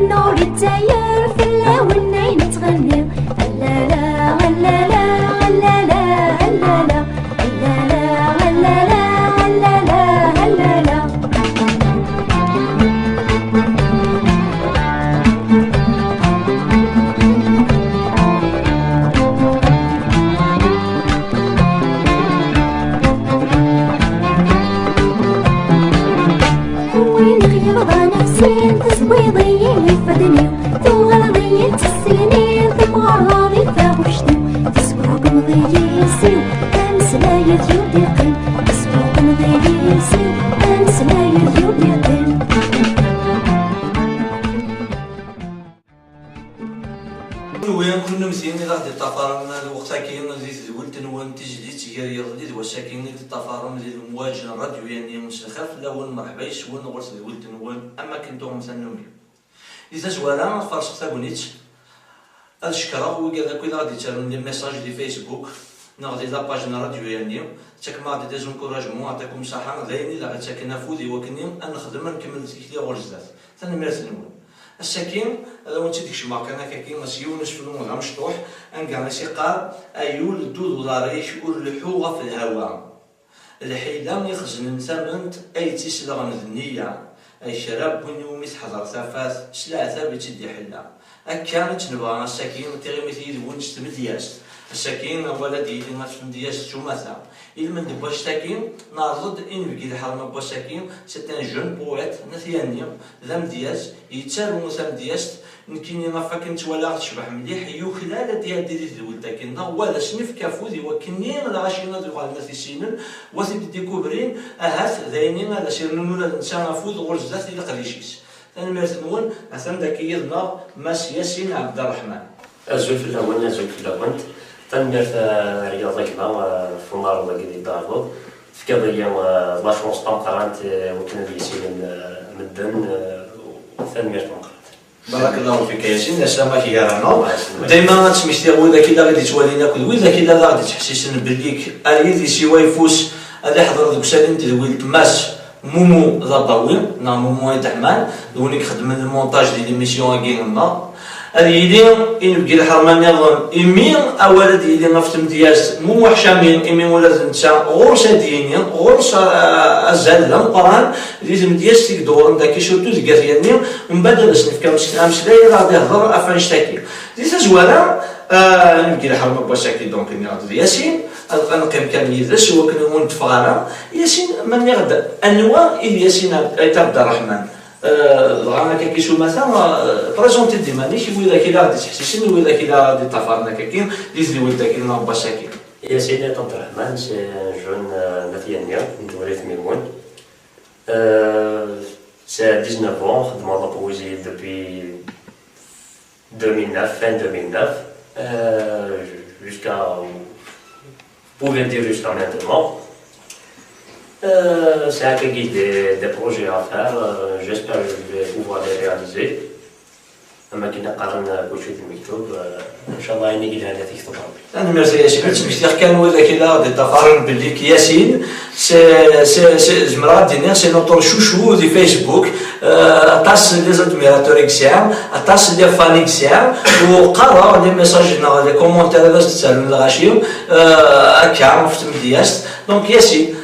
النور التاير في اللاون عين تغني لا لا لا لا لا لا لا لا لا لا لا لا لا. تسويضي يفدني تغلضي تسيني ثم فاغشتي تسوق مضي سيو أمسلاية يوديقين تسوق مضي سيو أمسلاية يوديقين. وين كنا مسيين إذا غادي طفرم الوقت كاين زيد ولد نوان تجديد تيار يغدي وساكن طفرم زيد المواجهة الراديو يعني مسخف لون مرحبا يسون غرس ولد نوان أما كنتو مسنومي إذا زوالا فرصة تاكونيت أشكره وكذا كل غادي ترون les messages دي فيسبوك نغدي la page راديو يعني تاك ما دي des encouragements عطاكم صحة غايني لا غتساكن فودي وكني نخدم نكمل تيكلي غرس ذات ثاني مرسلون الساكن هذا وانت ديك شما كان كاين سيون سفلون غا مشطوح انكا سيقار ايول دود ضاريش ورلحو غف الهواء الحيلة يخزن ثمنت اي تسلغ النية اي شراب وين يومي تحضر ثفاث سلعة ثابت تدي حلا هكا تنبغى الساكن تيغي يدون تمدياس الساكن ولدي اللي ما تمدياس تماثا إلا من دباش ساكن نعرض إن بكي الحرمة با ساكن c'est un jeune poète نثياني ذا مدياس يتسارو ثا مدياس نكيني نافا كنت ولا تشبح مليح يخلال ديال ديال دولتا ولا سنف كافوذي وكني الغاشي نادي غالنا في سينن وثي découvrir أهات ذاينين على سيرنون ولا نسا نفوذ غرز ذات إلى قريشيس ثاني مرتنون أثن داك يدنا ماس ياسين عبد الرحمن. أزول في الأول أزول في الأول تنميرت رياضة كما في النهار ولا كي دارو فكا la chance طنقرانت وكنا ديسيلن مدن تنميرت طنقرانت. بارك الله فيك ياسين السلامة كي رانا دائما تسميتي وإذا كي غادي توالينا كل وإذا كي غادي تحسسن بليك أريد سوا يفوس هذا يحضر دوك سالين تدويل ماس مومو ضباوي نا مومو دحمان دونيك خدم المونتاج ديال l'émission كي هذه يلي إن بقي الحرمان يظن إمي أولد يلي نفت مدياس مو حشامين إمي ولا نتا غرس ديني غرس أزال القرآن اللي مدياس تيك دورن داكي شوتو زكاثياني ومن بعد نسنف كامسلاي غادي يهضر أفانشتاكي دي تزوالا نبقي الحرمة بوساكي donc نغادي ياسين نقيم كان يدس وكن ونتفغانا ياسين من يغدا أنوا ياسين عبد الرحمن غانا كيسو مثلا présenter دي مانيش وإذا كي غادي تحسسني وإذا كي غادي طفرنا كاكين لي ولد كي نبا ساكين. ياسين عبد الرحمن c'est un jeune نثيانيا من دولة ميمون c'est 19 ans خدمة la poésie depuis 2009 fin 2009 jusqu'à pouvait dire jusqu'à maintenant. C'est un peu des projets à faire, j'espère que je vais pouvoir les réaliser. أما كي نقارن كل شيء في المكتوب إن شاء الله إني قلها لا تكتب ربي. أنا ميرسي ياسين تمشي كان ولا كي لا غادي تفارن باللي ياسين c'est c'est c'est زمرا دينير c'est notre chouchou دي فيسبوك أطاس les admirateurs إكسيام أطاس les fans إكسيام وقرا les messages les commentaires باش تسالون الغاشي هكا في تمدياس donc ياسين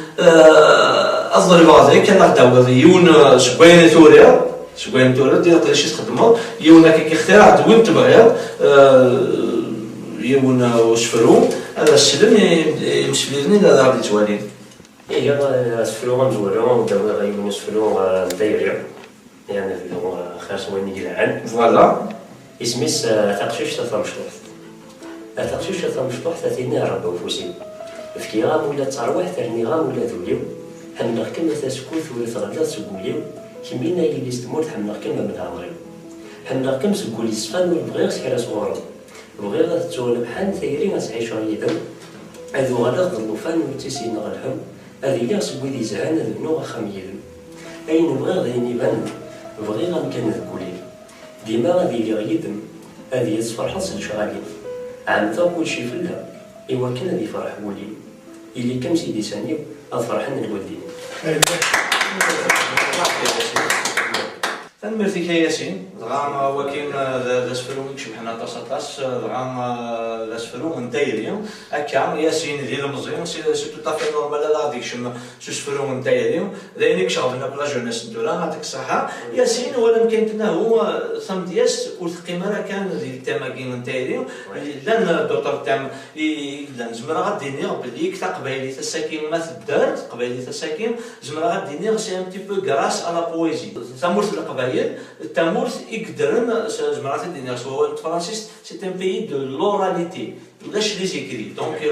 أظن غادي كان غدا يون سبعين توريا سبعين توريا ديال قداش تخدموا يون كي اختراع وين تبغي يون وسفرو هذا السلم يمسفليني لا غادي توالين. إيه سفرو غنزورو ودابا غيون سفرو دايري يعني خاص وين يقلعن voilà اسميس تقشيش تمشطوح تقشيش تمشطوح تاتيني ربي وفوسي فكي غام ولا تروح ترني غام ولا ذوليو حملغ كما تسكوت ولا تغلط سكوليو كمينا يلي ستموت حملغ كما من عمريو حملغ كم سكولي سفان وبغير سكرا صغورو بغير تزول بحال ثيري غتعيشو يدم هذو غلط ضلوفان وتيسين غلهم هذه لا سكولي زهان هذو نوع خام يدم أين بغير غيني بان بغير غنكن ذكولي ديما غادي يلي غيدم هذه يتفرحص الشغالين عمتا كلشي فلا إوا كان غادي يفرح ولي إلي كم سيدي سانيو أفرحن الوالدين. تنمرتي ياسين دغا وكاين ذا سفرو كشبحنا طاس طاس دغا ذا سفرو نتايري هكا ياسين ديال المزيان c'est tout à fait normal لا غادي يكشم سفرو نتايري داين كشغبنا ب la jeunesse نتورا يعطيك الصحة ياسين ولا كاين هو ثمدياس والقيمة راه كان ديال ال thème كاين نتايري لان d'autres thèmes لان زمرا غادي نيغ بلي تقبايلي تساكين ما تدار تقبايلي تساكين زمرا غادي نيغ c'est un petit peu grâce à la poésie تمورت القبايل تامورت يقدرن زعما دينير سوا الفرنسيس c'est un pays de l'oralité ولاش les écrits donc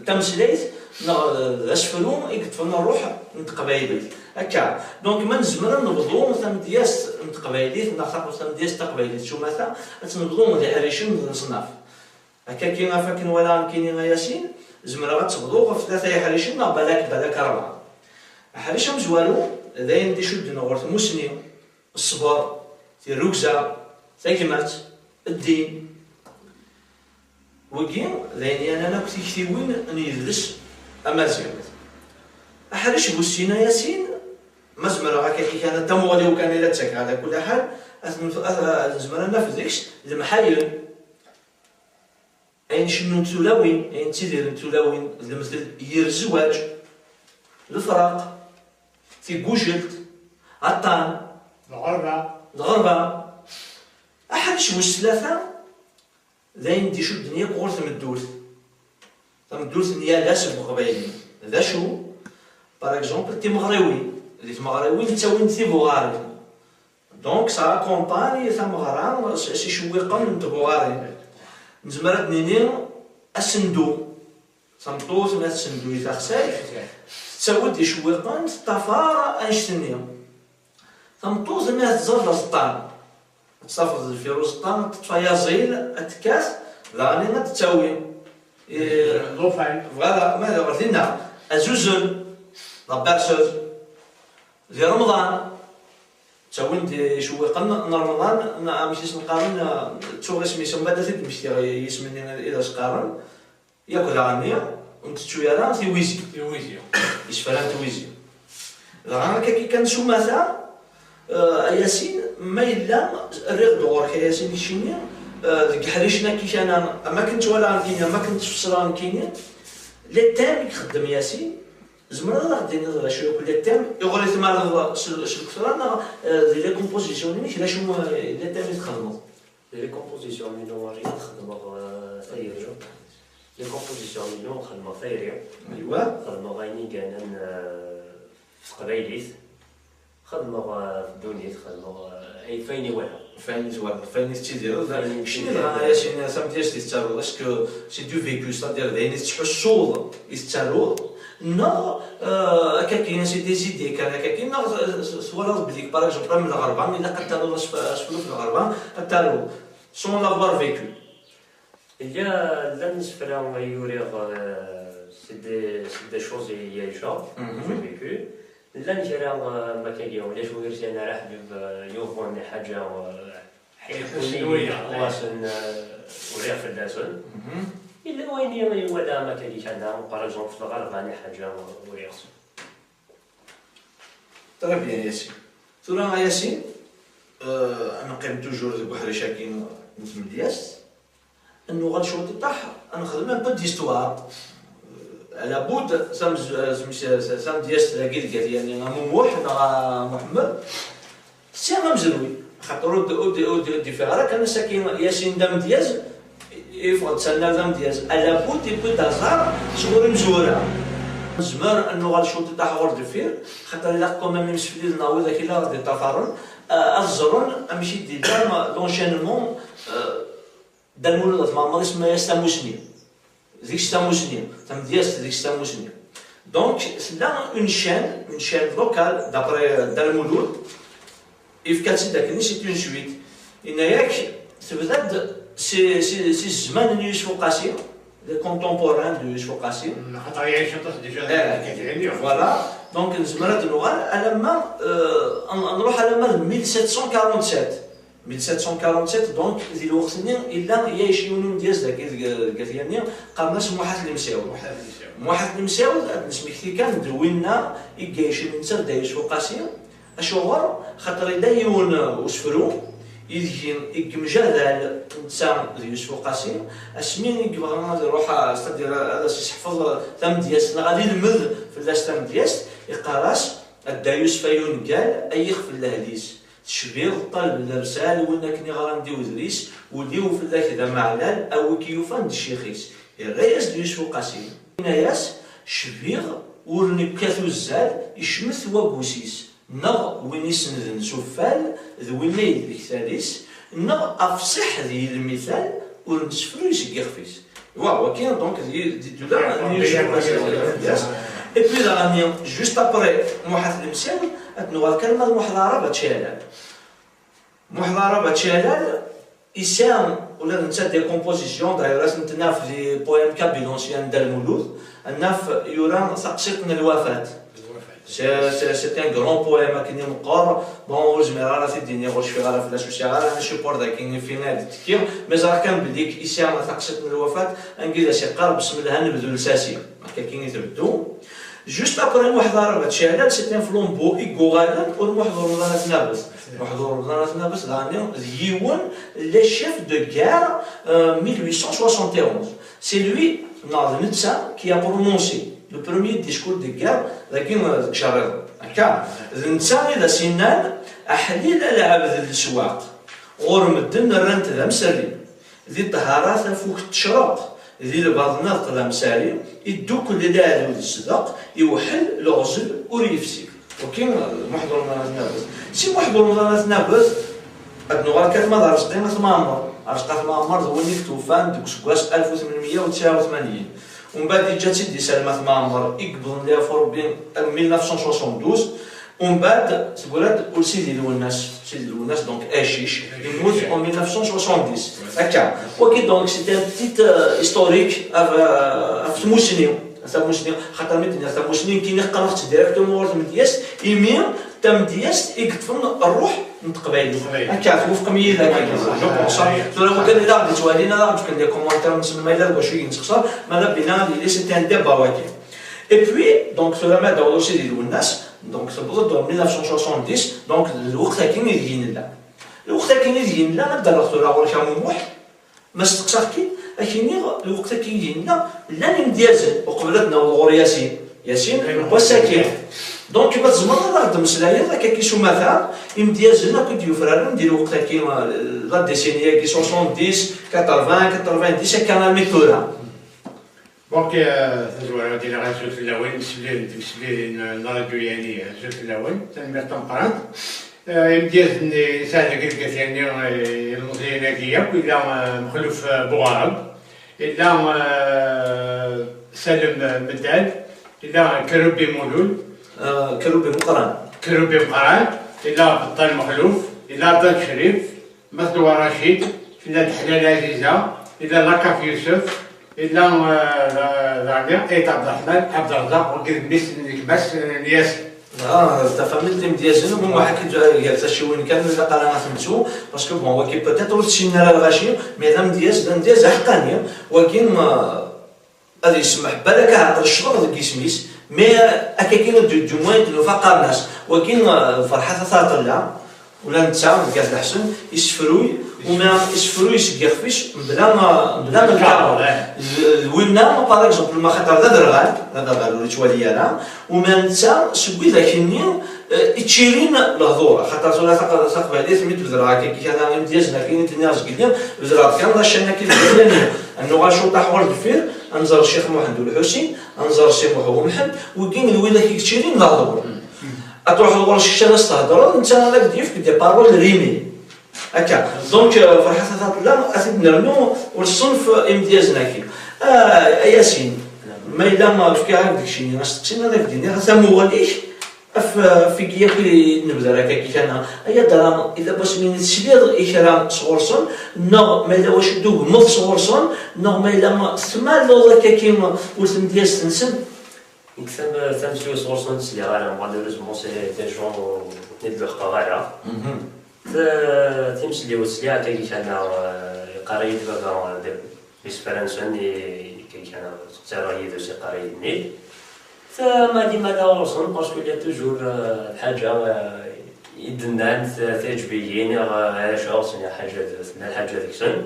تمسلايت اسفلو يكتفن الروح نتقبايليت هكا donc ما نزمر نبضو ثمدياس نتقبايليت ناخذ ثمدياس تقبايليت شو مثلا تنبضو دي حريشن نصناف هكا كي غافاكن ولا كاينين ياسين زمرا غتبضو في ثلاثة حريشن بالك بالك أربعة حريشة مزوالو داين دي شد نغورت مسني الصبر الركزة تاكمات الدين وكين لأني أنا كنت كثيوين أن يدرس أمازيغ أحرش بوسينا ياسين ما زمر هكا كي كان تمغلي وكان إلا تسك على كل حال زمر أنا في ذيكش المحايل أين شنو تلاوين أين تدير تلاوين مثل ير الزواج الفراق تيكوجلت عطان الغربة الغربة أحد شو الثلاثة ذاين دي شو الدنيا كغور تمدورث تمدورث نيا لاس بقبايلي ذا شو par exemple تيمغريوي اللي تمغريوي تساوي تيبوغاري donc ça accompagne ثمغرا سي شويقا من تبوغاري نزمرات نيني أسندو تمطوط ما تسندو تخساي تساوي دي شويقا تطفار أنشتنيا تمطوط ما تزرد الطان تصافد الفيروز الطان تطفى أتكاس لا ما تساوي voilà ما غرتينا أزوزن la berceuse ديال رمضان تساوي دي شويقا رمضان مشيت نقارن تسوغ سميتو من بعد تمشي يسمني إذا سقارن ياكل غنية ونتشوي راه تيويزي تيويزي يسفران تويزي غا كي كان سماثا ياسين ما إلا الريغ دغور ياسين الشيني ديك حريشنا كي كان ما كنت ولا كينيا ما كنت في كينيا les thèmes يخدم ياسين زمرا غادي نهضر شويه كل les thèmes يغري تما الكثرة دي les compositions كلا شو les thèmes يتخدموا les compositions مينو تخدموا ثايري les compositions مينو خدموا ثايري ايوا خدموا غايني كانن في قبايليت خدموا في الدنيا خدموا اي فايني واحد فايني واحد فايني تيديرو شنو دغا ياسين سامتياش تيتسالو est-ce que c'est du vécu c'est-à-dire داين تحسو يتسالو نو هكا كاين c'est des idées كان هكا كاين سوالا بليك par exemple من الغربه الا قتلوا سفلو في الغربه قتلوا sans l'avoir vécu. Il y a لا نسفرا يوريغ c'est des choses يعيشها j'ai vécu لا نجرى ما كاين ولا شو غير انا راه حبيب يوفوني حاجه حيحوني واسن وريغ في اللاسن إلا وين ولا ما كاينش عندها par exemple في الغرب راني حاجه وريغ. très bien ياسين. ثورا ياسين نقيم toujours ذوك حريشه كاين نتمدياس انه غنشوط طاح نخدم un peu d'histoire على بود سام دياس تلاقي لقات يعني موح محمد سي مزروي خاطر ودي دي فيغرا كان ساكن ياسين دام دياز يفقد سنة دام دياز على بود يبو تزار شغل مزورة زمر انه غنشوط طاح غور دفير خاطر الا quand même مسفلي ناوي ذاك الا غادي تفارن الزرون امشي دي l'enchaînement دا المولود ما عمري اسمها يستاموسني ذيك ستاموسني تمدياس ذيك ستاموسني donc c'est là une chaîne locale d'après دا المولود إفكاتي داك c'est une suite إن ياك تبدا c'est c'est c'est الزمان يوسف قاسي les contemporains de يوسف قاسي خاطر يعيش déjà voilà donc نزمرات نوغال على ما نروح على ما 1747 1747 donc ذي الوقت الا يعيش يونون ديال ذاك كثيرني قرناس موحد المساوي موحد المساوي نسميكتي كان دوينا يعيش من سر دايش وقاسي اشوغر خاطر الا يون وسفرو يدي يمجادل نتا يوسف قاسي اسمين يبغى غادي يروح ستادير هذا يحفظ تمدياس غادي يلمذ في لاس تمدياس يقراس ادا يوسف يونقال ايخ في اللهليس تشبيغ طالب الرسال وين كني غاندي ودريس وديو في ذاك ذا معلال او كيوفان الشيخيس الرئيس يوسف قاسي ناياس شبيغ ورنكاث الزال يشمث وكوسيس نغ وين يسند سفال ذوين يديك نغ افصح ذي المثال ورنسفرو يسقي خفيس واو كاين donc دي دولا et puis راني juste après موحد المساوي نوغال كلمة موحد العرب تشالال موحد العرب تشالال إسام ولا نتا des compositions دايرات نتنا في les poèmes kabyles anciens دا المولود الناف يوران تقسيط من الوفاة c'est un grand poème كني مقر bon زمير راه تيديني غوش في غرا في لا غرا انا شي بور داك فينا تكير mais راه كان بديك إسام تقسيط من الوفاة انكيدا سي قار بسم الله نبدو لساسي هكا كاين يتبدو juste après واحد العرب تشعلات c'est un flambeau إيكوغالان والمحضر رمضان تنابس محضر رمضان تنابس غاني ديون les chefs de guerre 1871 c'est lui نتسا qui a prononcé le premier discours de guerre لكن شريط هكا نتسا اذا سنان احليل العبد السواق غور مدن رانت ذا مسري ذي الطهارات فوق تشرق ذي الباطنة طلع مساري يدو كل لا الصدق يوحل الغزل وريفسي وكاين محضر رمضان تنابس سي محضر رمضان تنابس نوغال كلمة رزقي معمر رزقات معمر هو اللي توفان دوك سكواس 1889 ومن بعد جات سيدي سلمى معمر يقبض ليها فوربين 1972 ومن بعد تقولات سيدي الوناس سيدي الوناس donc اشيش يموت en 1970 هكا وكي donc c'est un petit historique اف تموسني تموسني خاطر ميتني تموسني كي نقرات directement تمدياس يمين تمدياس يكتفن الروح نتقبايل هكا توفق مي ذاك je pense ترى كان الا غادي توالينا غادي تكون des commentaires نسمى الا واش ينتخسر ماذا بينا لي c'est un débat واكي et puis donc سولا ما داو سيدي الوناس donc تبدا 1970 donc الوقت كاين يدين لا الوقت كاين يدين لا نبدا نهضر غير كموح ما استقصاكي لكن الوقت كاين يدين لا لا نمدياز وقبلتنا الغور ياسين ياسين والساكن donc ما تزمر راه تمسلايا هكا كي شو مثلا امتيازنا كنت يفرارن ندير وقت كي la décennie كي 70 80 90 كان الميتورا donc تزوار ديال غازوت في الاول مسلين راديو يعني غازوت في الاول تنمير تنقرات امتياز سهل كيف يعني المزيانه كيا إلا مخلوف بوغارب إلا سالم مداد إلا كروبي مولود كروبي مقران كروبي مقران إلا بطال مخلوف إلا عبد الشريف مثلوى رشيد إلا دحلال عزيزة إلا لاكاف يوسف إلا زعما إيت عبد الرحمن عبد الرزاق وكذا ميس نكباس ياسر تفهمت امتيازن ومن واحد كي شي وين كان لا قال انا فهمتو parce que bon وكي peut-être تشينا الغاشي mais ذا امتياز ذا امتياز حقاني ولكن غادي يسمح بالك عطر الشغل ذاك يسميس mais هكا كاين du moins نفاق الناس ولكن فرحة ثلاثة ولا نتا كاع الحسن يسفروي وما يسفروي يسقي خفيش بلا ما بلا ما الكارو وينا par exemple ما خاطر ذا درغال ذا درغال ولا توالي انا وما نتا سكوي ذاك الني تشيرين الهضوره خاطر زولا تقبالي سميت بزرعه كي كان امتيازنا كاين تنيا زكليا بزرعه كان راه كي انه غاشو طاح ورد الفير انزر الشيخ محمد الحسين انزر الشيخ محمد وكاين الويله كي تشيرين الهضوره تروح لورا الشيشة ناس تهضر انت راك ديفك des paroles rimées هكا donc فرحة لا اسيد نرنو والصنف امتيازنا كي ياسين ما الا ما فكي عندك داكشي ناس تسينا داك ديني خاصها مغاليش في كيا كي نبدا هكا كي كان ايا درا اذا باش من تسليض إكرام صغرصن نو ما الا واش دوك مض صغرصن نو ما الا ما سما لو هكا كيما وتمدياز تنسب ثم صغرصن تسلي غالا malheureusement c'est des gens ند الحق غالا تمسلي وتسلي هكا كي كان قريت بابا إسفرنسن كي كان ترى يدو سي قريت نيل فما ديما لا وصل parce que y a toujours الحاجة يدنان تعجبيين على شخص حاجة الحاجة ذيك سن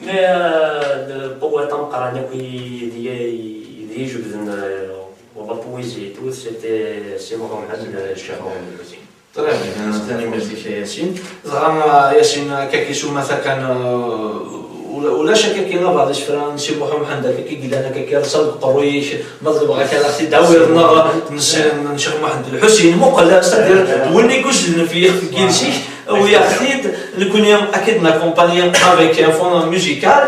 mais ال poète مقران كي دي جبدن la poésie tout c'était سي محمد الشيخ محمد الحسين. très bien ثاني ميرسي ياسين. زعما ياسين كاكي مثلا كان ولا شك كاين بعض الشفران سي محمد كي قال انا كي رسل قرويش ما بغا كان اختي داوير نغ نشيخ محمد الحسين مقلا c'est-à-dire وني كوش في كيلشي ويا نكون اكيد ناكومباني avec un fond musical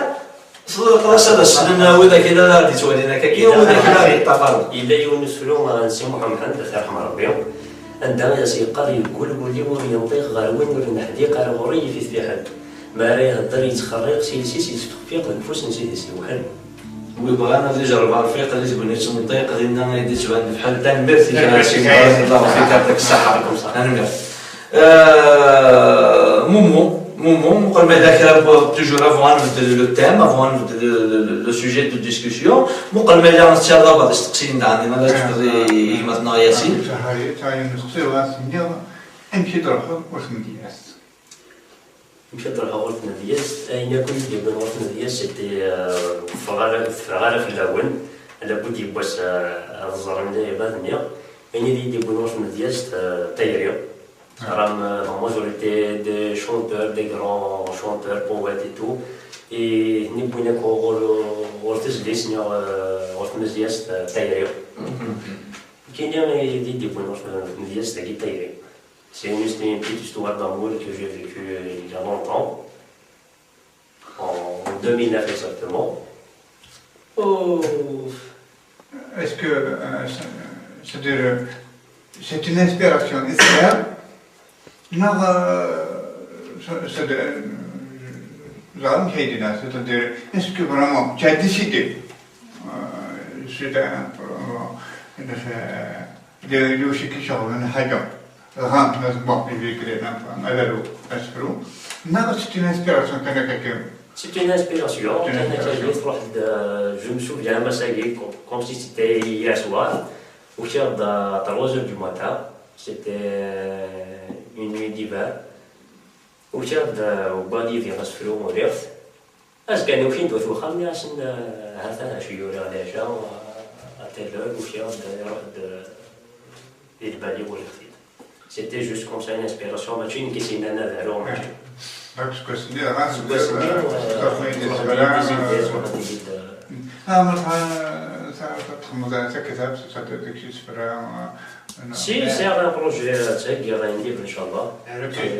خلاص هذا السنة وذا كذا غادي تولينا كاكي وذا كذا غادي يطفر. إلا يونس فلو سي محمد يرحم ربي عندها يقال يقول ولي ينطيق غير وين ولا نحديق غير غوري في ثلاحد ما راه يهضر يتخريق سيسيس يتفقفيق النفوس نسيت يسلوحل. ويبغى انا اللي جرب الرفيق اللي تقول لي تنطيق ديالنا اللي تبان بحال تان ميرسي الله فيك يعطيك الصحة. انا مومو مومو قبل ما ذاك toujours avant le thème avant le sujet de discussion قبل ما لا ان شاء الله بعد تقسيم عندي ما لا مثلا ياسين امشي تروح غرفة مشيت نروح غرفة مدياس أين كنت ديال غرفة مدياس c'était فرغالة في الأول على بود يبواس الزرن اللي أين دي ديال غرفة مدياس تايريو راهم la majorité des chanteurs des grands chanteurs poètes et tout et نبوينا غور تزليس غرفة مدياس تايريو كاين اللي دي ديال غرفة مدياس تاكي تايريو. C'est une petite histoire d'amour que j'ai vécue il y a longtemps, en 2009 exactement. Oh. Est-ce que c'est une inspiration externe? Non, c'est-à-dire, est-ce que vraiment tu as décidé c'est un c'est une inspiration. C'est une inspiration. Je me souviens, comme si c'était hier soir, au à 3 h du matin, c'était une nuit d'hiver. Au badi في غسفلو وريث أسكن وشين دوث وخامي عشان هذا شيوري على جا أتلو وشي يروح للبالي وريث. C'était juste comme ça une inspiration, mais une question d'ana. Donc, ce que c'est, Si, c'est un projet, c'est un livre, Inch'Allah. Recueil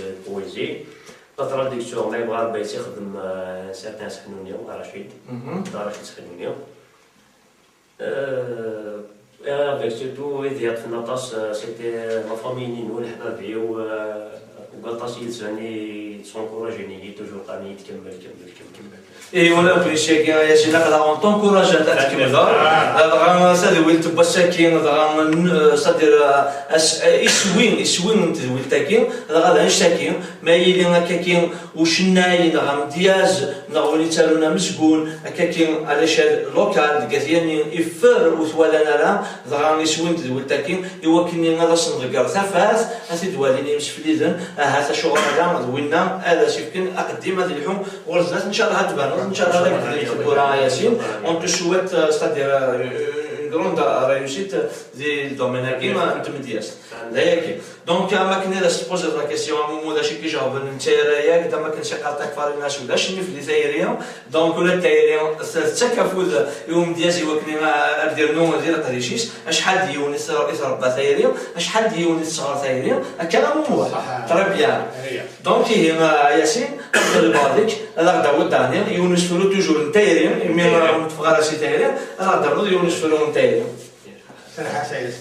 de poésie. La traduction, mais il يخدم certains سحنونيا رشيد. رشيد سحنونيا. Avec surtout, c'était ma famille, nous, les حبابي وقطاس يلزاني s'encourager toujours قاني تكمل كمل كمل. اي ولا كل شيء يا سيدي غا on t'encourage تكمل غا سادي ولت بساكين غا c'est-à-dire اسوين اسوين تدويل غا نشتاكين ما يلي هكاكين وشناين غا مدياز نغولي تالونا مسكون هكاكين على شال locale كاثياني يفر وثوالا راه غا يسوين تدويل تاكين ايوا كني غا صندقر ثفاث اثي دواليني مسفليزن هذا شغل هذا وينا هذا سيفكن اقدم هذه الحوم ورزات ان شاء الله تبان ان شاء الله يكون ياسين on te souhaite c'est-à-dire une grande réussite des domaines كيما انت مدياس دايك donc ما كنا لا se poser la question مومو داكشي كيجاوب انت ياك ما كنتش قاطعك فاريناش ولا شنو في تايريون donc ولا تايريون تكافوز يوم دياز وكني ما دير نو ديال قريشيش شحال ديون يصرب تايريون شحال ديون يصغر تايريون كلام مومو très bien donc ياسين قبل بعضك هذا غدا وداني يونس فلو toujours تايريون mais متفق راسي تايريون غدا يونس فلو تايريون صراحة سيد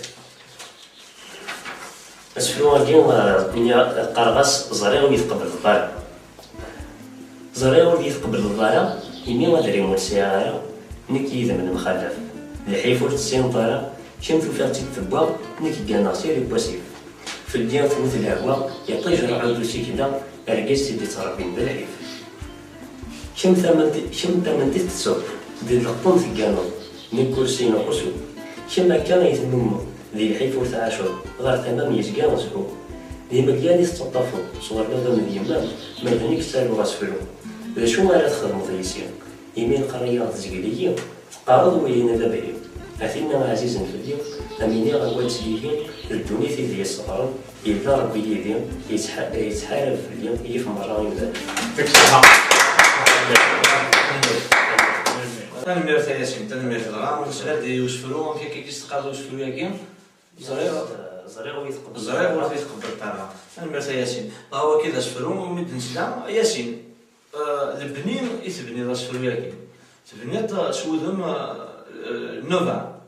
اسفلو غادي قرغس زريغ ويتقبل الضرع زريغ ويتقبل الضرع إني غادري مرسيارة نكي إذا من مخلف الحيف ورتسين طارة شمت فيها تبوا نكي كان سيري بوسيف في الدين ثوث الهواء يطيج رعود سيكنا أرجس سيدي تربين بالحيف شمت من تتسوق دي لقطن ثقانو نكرسي نقصو شما كان يتنمو ذي الحيف وتعاشر غير تمام يزكى زهو ذي مليان يتطفو صور بابا من يمام مردنيك سالو غاسفلو ذا شو ما لا تخدمو ذي يمين قرية تزقلية تقارض ويلينا ذا أثينا عزيزا في اليوم أميني غوال سيدي الدنيا في ذي الصغر إلا ربي يدي يتحارب في اليوم يف مرة يبدا. تنميرت ياسين تنميرت غا نسأل دي يوسفرو كي كيستقر يوسفرو ياكي زريغ زريغ ويتقبل زريغ ويتقبل تاعنا تنميرت ياسين هو كي سفرو ومد نسلا ياسين البنين يتبني ذا سفرو ياكي تبنيت سودم نوفا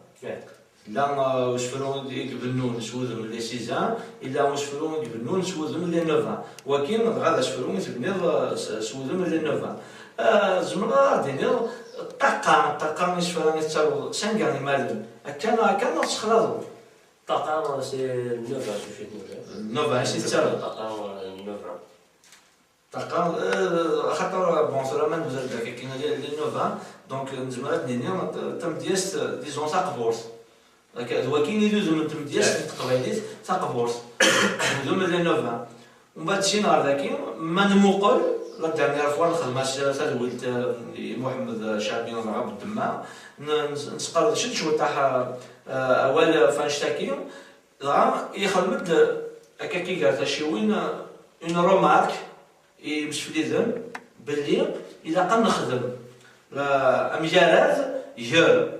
لا وشفرون يقبلون سوذم لي سيزان الا وشفرون يقبلون سوذم لي نوفا ولكن غادا شفرون تبني سوذم لي نوفا زمرا ديني طاقة طاقة يشفرون يتصرو سانكا مالن كان كان تخلاضو طاقة سي نوفا شوفي نوفا سي تصرو طاقة نوفا طاقة خاطر بون سولا ما نزال داك كاين لي نوفا دونك نزمرات نيني تمدياس ديزون تاقبورت هو كاين يدوزو من تمدياس تقبايليت تاقبورت ندوم لي نوفا ومن بعد شي نهار ذاكي ما نموقل لا ديرنيير فوا نخدم تدويلت محمد شعبي نضرب الدماء نسقر شد شو تاع اول فانشتاكي دغا يخدمت هكا كي قالت شي وين اون رومارك يمسفليزن باللي الا قا نخدم امجارات جر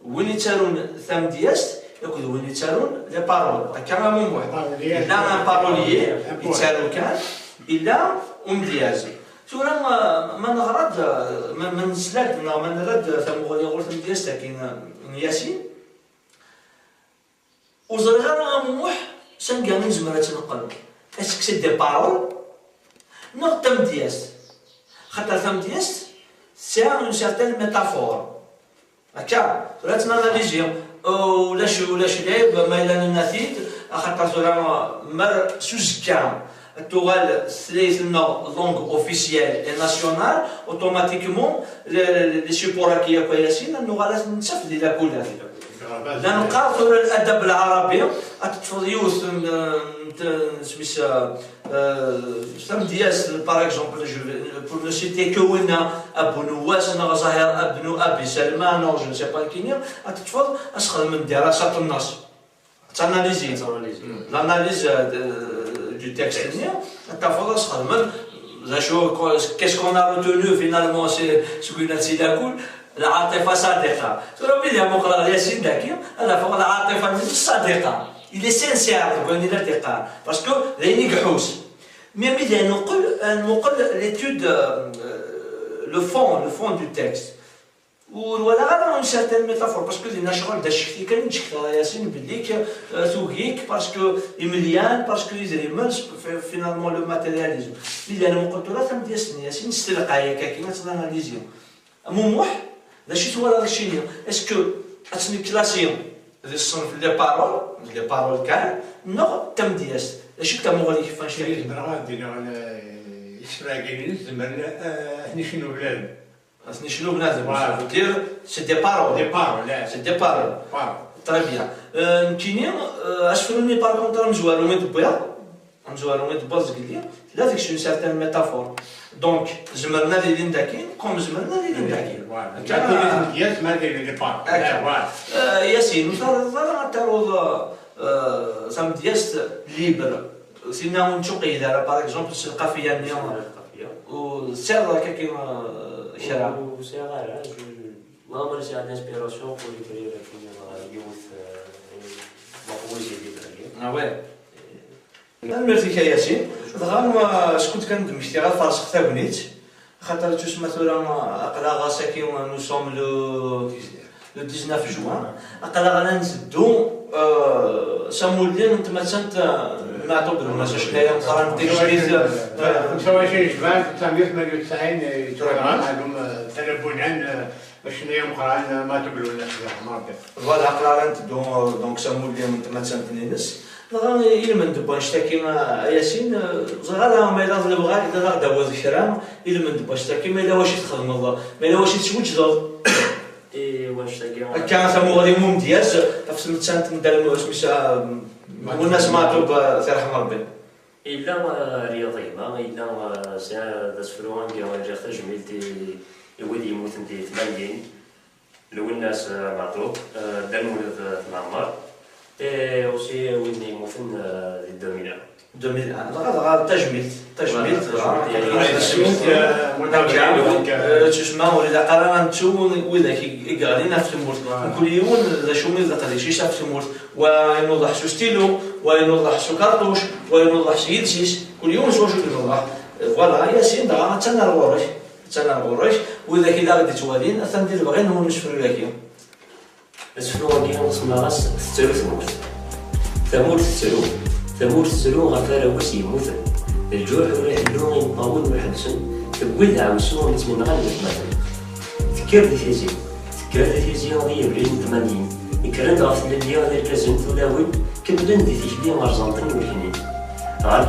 وين يتسالون ثامدياست ياكل وين يتسالون لي بارول هكا مو واحد الا ان باروليي يتسالو كان الا امدياز ثورا ما نغرد ما نسلاد ما نرد ثمغولي غور ثمدياست كاين ياسين وزرغا موح سنكا نزمر تنقل اسك سي دي بارول نو تمدياس خاطر تمدياس سي اون سيرتين ميتافور هكا ولا تناناليزي ولا شي لعيب ما الا نثيت خاطر ثورا مر سوزكا تغال سليتنا لونغ اوفيسيال اي ناسيونال اوتوماتيكمون لي سيبورا كي ياكو ياسين نغالا نتسف دي لا كولات لا نقرا ثورا الادب العربي اتفض يوث سميس تمدياس باغ اكزومبل بور نو سيتي كو وين ابو نواس انا زهير ابن ابي سلمان او جو سي با كيني اتفض اسخدم من دراسة النص تاناليزي لاناليز دو تكست تفض اسخدم شو كيس كون ا روتونو فينالمون سي سكون سي لاكول العاطفة صادقة ترى ملي مقرا ياسين داكي هذا فوق العاطفة الصادقة il est sincère تقول لي لا parce que لين يقحوس mais ملي نقول l'étude le fond du texte ولا غير une certaine métaphore parce que لينا شغل دا الشكل كان نشكل ياسين بليك توغيك parce que إمليان parce que يزريمن finalement le matérialisme ملي انا قلت له تم ياسين استلقى ياك كي تاناليزي موح ذا شي تورا داكشي est-ce que اتني كلاسيون ذي الصنف les paroles كان نو تمدياس اش تمغلي كيفاش زمر غادي يسراقين زمر هني شنو بلاد هني شنو بنادم دير c'est des paroles des paroles c'est des paroles très bien كاينين اشفروني par contre مزوارو من دبيا مزوارو من دبا زكلي لا داك شي certaine métaphore donc زمرنا لي لين داكين comme زمرنا لي لين داكين ياس ما دير les paroles ياسين وصار تاروض سامدياس libre سينا نشوقي دار par exemple القافيه و سير هكا كيما شرع و سي غير ما عمري سي عندنا inspiration pour écrire يوث مقوزي libre اه oui ميرسي ياسين دغا شكون كندمجتي غير فرسخ تاكنيت خاطر تسمى ثورا اقلا غاساكي nous sommes le 19 جوان اقلا غانا نسدو سامولين نتمثلت نعطو بالناس شنايا نقرا ندير جديد 25 جوان 1998 يتوقع معلوم تلبون عن شنايا مقران ما تبلون voilà اقلا نتدو donc سامولين نتمثلت نينس دغا إلمن دبا نشتكي ياسين زغالا ما إلا ظلم غير إلا غدا هو ذكرى إلمن دبا نشتكي ما إلا واش تخدم ما إلا واش توجد إي واش تاكي هكا ثمو غادي ممتاز في المتسانت ندير سميتها والناس ما توب ترحم ربي. إلا رياضي ما إلا ساعة تسفرو عندي غير تجميلتي يولي يموت ندي 80 الوناس معطوب دار مولد معمر اي اوسي وين يموتن دي 2001 دغا تجميل تسمى ولا قرا نتو وذاك يقالينا في تمورت كل يوم ذا شو من ذا قديش في تمورت وينوضح شو ستيلو وينوضح شو كارطوش وينوضح شي يدسيس كل يوم شو ينوضح فوالا ياسين دغا تنرغورش وذاك إلا غادي توالين ثندير بغي نهو نسفرو لك نسفرو كي نسمى غاس تترو ثمورت ثمورت تترو غفار يموتن الجوع وريح اللون ينطاول ويحبسن تبويد عاوسو نتمنى غير نتمثل تكر دي تيزي غي يبرين 80 يكرن غف اللي غادي الكازن ثلاوي كملن دي تيكلي غرزانطين والحنين غار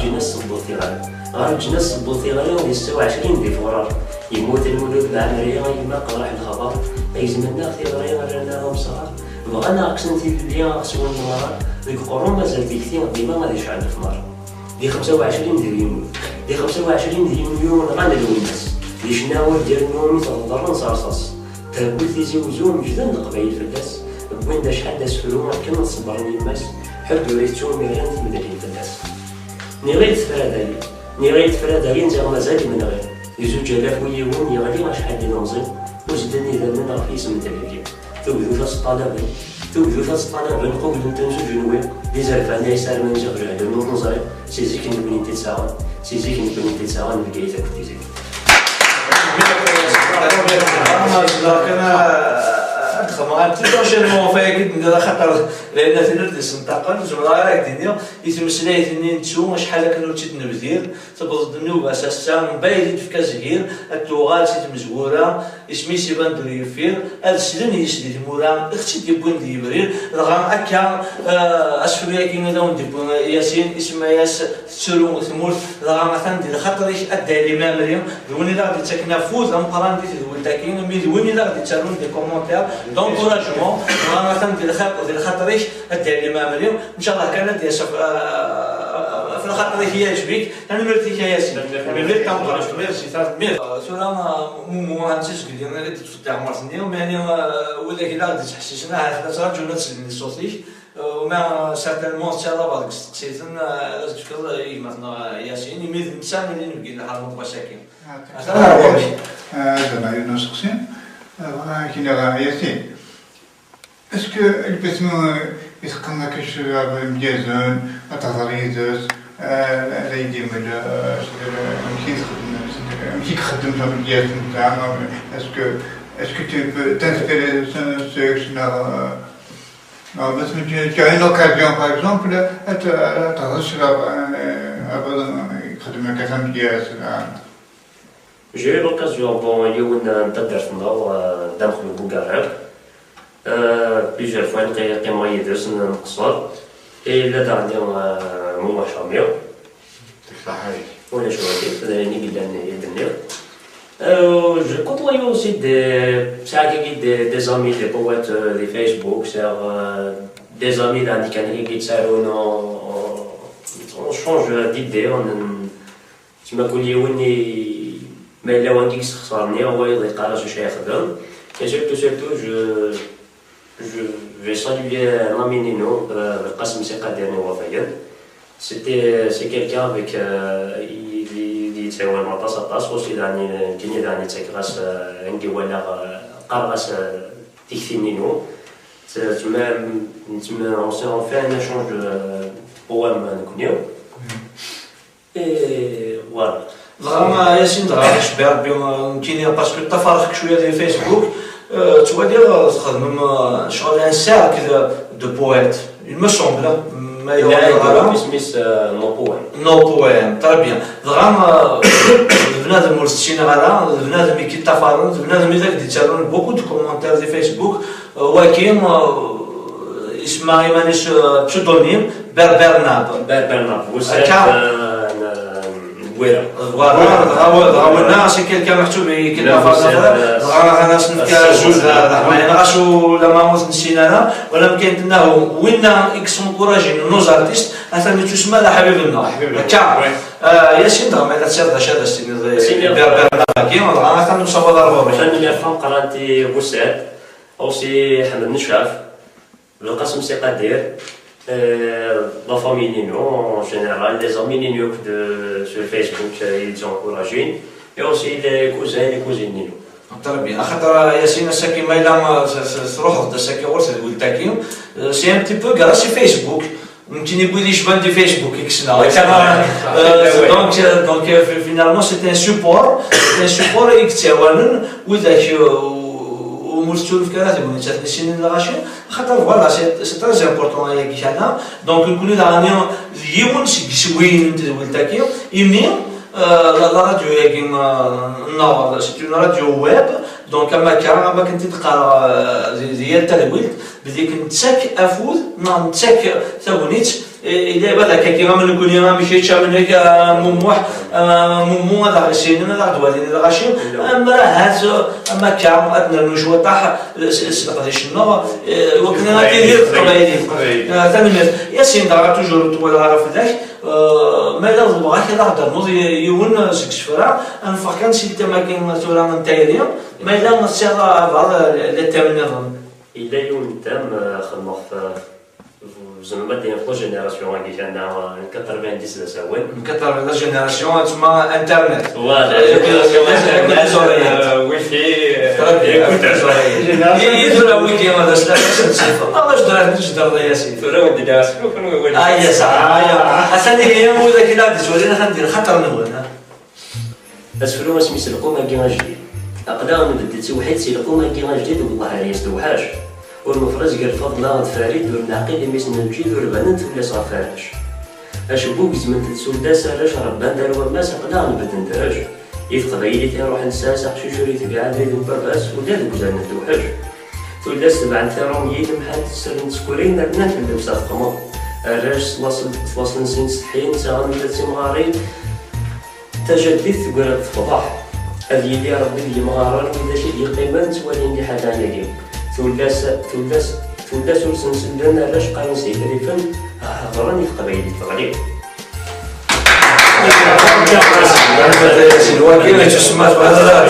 جناس صبوطي غير غادي 26 دي فورار يموت المولود بعمرية يما قرح الخبر يزمنا في غريا رانا مصغر بغانا قسنتي اللي غسون النهار ديك قرون مازال ديك ديما غادي يشعل في النار دي 25 ديال يونيو دي 25 ديال يونيو غانا الوناس دي شناور ديال النوم تغضر نصرصص تاكل تيزي وزو مجدن قبايل فلاس بوين دا شحال داس فلو كنا نصبر يماس حدو ريتو ميران تمدلين فلاس ني غير تفرادالي نزيغ مازال من غير يزوج آلاف ويون يغلي شحال ديال نزيد وزدني ذا رخيص من تلفزيون تبدو الطلبة قبل تنزوج نوي دي زرفان يسار من زغ جهد نور نزري سيزيك نبني تساغن بكيتا كنت زيك أدخل تيتونشينمون فيا كنت خاطر لأن تنرد السنطاقن زعما راك دنيا يتمسلاي ثنين تسو شحال كانوا تيتنبذير تبض النوبة أساسا من بايد تفكا زهير التوغال سيت مزورة اسمي سيبان دو يفير أرسلن يسدي ثمورة اختي ديبون دي برير رغم أكا أسفريا كينا داون ديبون ياسين اسمها ياس تسرو ثمور رغم مثلا دي خاطر أدى لي مامري ذوني لا غادي تسكنا فوز أمقران دي تدولتاكين مي ذوني لا غادي تسالون دي كومونتير دونكوراجمون رغم مثلا دي خاطريش أدى لي مامري إن شاء الله كانت ياسف في الخاطر هي يعجبك انا مرتي يا ياسين ميرتي ميرسي ميرسي سولا مومو غنتسجل انا اللي تفتح مرتني يعني ولا كي غادي تحسسنا هاد رجل تسلني صوتيك وما سيرتينمون ان شاء الله بعد سقسيتن لازم تفكر مثلا ياسين يميز الانسان اللي نبقي الحرم وساكن هذا ما نسقسين كاين ياسين اسكو البسمو يسقنا كاش مجازون تهضريزوس لا يدير ماشي تخدم في المجاز نتاعنا اسكو tu peux t'inspirer de بس tu as une occasion par exemple تهضرش يخدم كاش مجاز. J'ai eu l'occasion bon اليوم نتدرس نضو داخل بوغارب plusieurs fois نقي يدرس نقصر إلا دعني مو شاميو ولا شو هادي يعني قلنا يدني. Je côtoyais aussi des amis, des poètes, des Facebook, des amis dans les qui on change d'idées, on تما كل يوم ما إلا وان كيكس خسرني هو يقرا شي يخدم. Et surtout je vais saluer l'ami Nino, Qasem Seqadani Wafayan. C'est quelqu'un avec il يتعاون مع طاس طاس وسي يعني كاين يعني تكراس عندي ولا قرغس تيكثينينو تما تما on fait un échange de poèmes نكونيو et voilà. زعما ياسين دغا شبع ربي كاين باسكو تفرق شويه ديال فيسبوك توالي تخدم شغل ان سيركل دو بويت il me semble ما يغرا سميس نو بويم نو بويم تري بيان زعما بنادم ورستشينا غالا بنادم كي تفارن بنادم اذا ديتالون بوكو دو كومونتير دي فيسبوك ولكن اسمها مانيش بسودونيم بربرناب بربرناب بويرة فوالا دغاونا سي كيلكان محسوب كيلكان دغا انا سنفكا جوج ما غاشو لا ما نسينا انا ولا ممكن انه وين اكسونكوراجي نوز ارتيست اثني تسمى لا حبيبنا كا ياسين دغا ما تصير داش هذا السيني كي دغا اثني نصور ضربه فاميليا فام قرانتي بوسعد اوسي حمد نشاف بالقاسم سي قدير la famille Nino en général, les amis Nino sur Facebook, ils ont encouragé, et aussi les cousins et les cousines Nino. Très bien. خاطر ياسين الساكي ما إلا تروح الساكي غور تقول تاكي c'est un petit peu grâce Facebook يمكن يقول لي شبان دي فيسبوك يكسنا donc finalement c'est un support يكتاونن وذاك ومرتول في كذا تقول انت سنين الغاشي خاطر voilà c'est très important يا كي انا donc نكونوا داني يون سوين تقول تاكي ايمي la radio ياكي نو c'est une radio web donc اما كان ما كنت تقرا ديال تدويلت بديك نتساك افوذ نتساك ثونيت إلا بعدا كي غا من نكوني غا مشيت شامل هيك موموح مومو هذا غسيل هذا غدوالي هذا غاشي اما راه هات اما كان عندنا نجوى طاح سلقديش النو وكنا غادي القبايلي ثاني ياسين دغا توجور طوال غا فلاك ما لا بغا كي غادر نوض يون سكسفرا انفق كان سي تما ثورا نتايري ما لا نصيغ بعض لا تام النظام إلا يون تام خدمة زعما ديال لا génération اللي كان 90 ساوين 90 la génération تسمى انترنت voilà wifi يدور ويكي هذا سلاح الله جدر جدر ياسين ثورة ودي لا ايا صح حسن هي مو ذاك لا تولينا ندير خطر نول اسفلو اسمي القومه كي جديد اقدام بدلت وحيد سي القومه كي جديد والله راه يستوحاش والمفرز قال فضلا فريد ورناقي ميس نجيد وربانت ولا صافاش اشبوك زمن تسودا سالاش ربان دار وما سقدا نبد ندرج يتقبيلي تيروح نساس شوشوري تقعد لي برباس ولا دوزان توحش تولا سبعة ثروميين محل سرن سكورين رنات اللبسة قمر الراج تواصل نسين سحين ساغن ثلاث مغارين تجديد تقرا تفضح هذه اللي ربي اللي مغارن ولا شي ديال قيمة توالي لي حاجة عليك تولاس تولاس تولاس ورسنسلنا علاش قارن سيتريفن هضراني في قبايلي التغريب وكيما تسمى هذا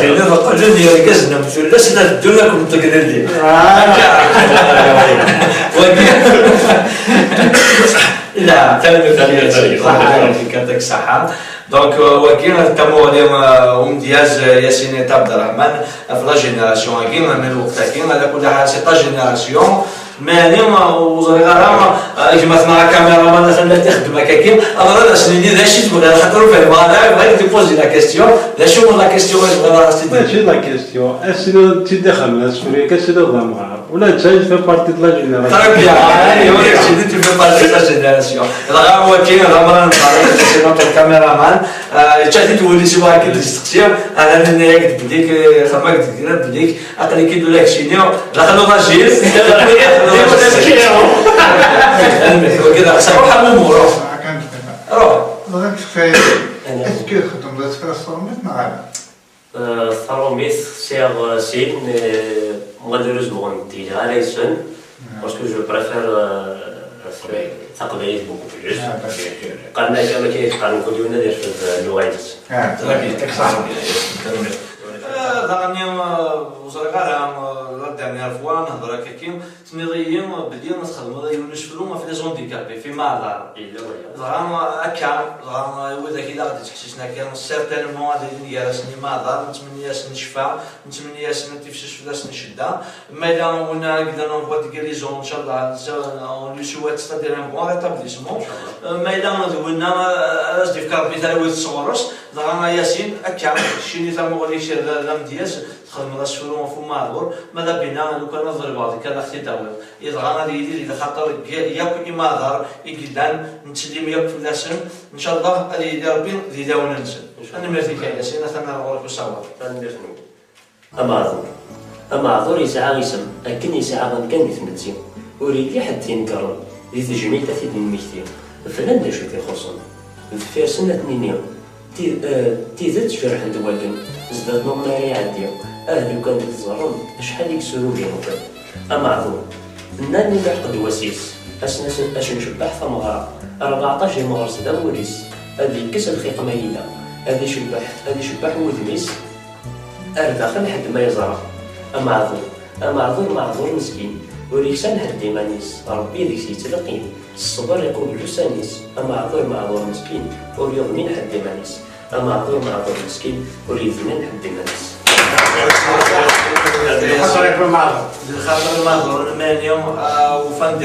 قلنا لي كزنا مثلث لا دونكم تقلل لي لا تمام يعطيك الصحة donc وكيل تمو اليوم امتياز ياسين عبد الرحمن في la génération كي من الوقت كي على كل حال c'est ta génération ماني وزري غرام كيما ثنا كاميرا مثلا تخدم هكاك انا سنيني ذا شي تبغى خاطر فهم هذا بغيت تبوزي la question ذا شو la question بغا راسي ماشي la question اسيدو تيدخل سوريا كاسيدو ضمار ولا تجي في partie de la génération très bien ايوا سيدي tu fais partie de la génération راه هو كاين راه c'est notre caméraman تشاتي تولي شي واحد كي تستقسي انا نياك بديك خماك دير بديك اقلي كي دولاك شينيو لا خلو غاجيل وكذا روح المو روح روح est-ce que خدمت في الصروميت مع الصروميت سيغ سين malheureusement ندير على يسن parce que je préfère تقبيل beaucoup plus قالنا كما كيقال كل يوم ندير في اللغة يعطيك الصحة دغني وزرقا la dernière fois نهضر هكاكي تنيضيين بلي نخدمو يونس في les handicapés في معذر زعما هكا زعما وذاك الا غادي تحسسنا كان certainement غادي يراسني معذر نتمنى نشفى نتمنى تفشش فلاس نشده ما الا قلنا قلنا en voie de guérison ان شاء الله on lui souhaite c'est-à-dire un bon rétablissement ما الا قلنا اش ديف كاربي تاع تصورس زعما ياسين هكا شيني تامغلي شي لامدياز تخدم راسفلو في معذور ماذا بينا لو كان نضرب بعض كان اختي داوي إذا غادي يدير خاطر ياك إمادار إقلان نتسلم ياك فلاسن إن شاء الله غادي يدير ربي ذي داون ننزل أنا مرتي كاين أنا غورك وصواب أمعذور أمعذور يسعى يسم أكن يسعى غن كان يتمتي أريد لي حد ينكرن ذي تجميل تاثيد الميتي فلان دا شو تيخصن في سنة نيني تيزت جرح دوالن زداد نغماري يعدي أهلو كان تزرم شحال يكسرو بيهم أمعذور ناني لحق دواسيس أش نشبح ثمغرة 14 مغرس داوليس هذي كسل خيق مايلة هذي شبح وذميس أرداخل حد ما يزرع أمعذور معذور مسكين وريكسان حد مانيس ربي ذيك يتلقين الصبر يقول لسانيس أمعذور معذور مسكين وريضمين حد مانيس أمعذور معذور مسكين وريضمين حد مانيس. الخاطر المعذور مانيوم وفان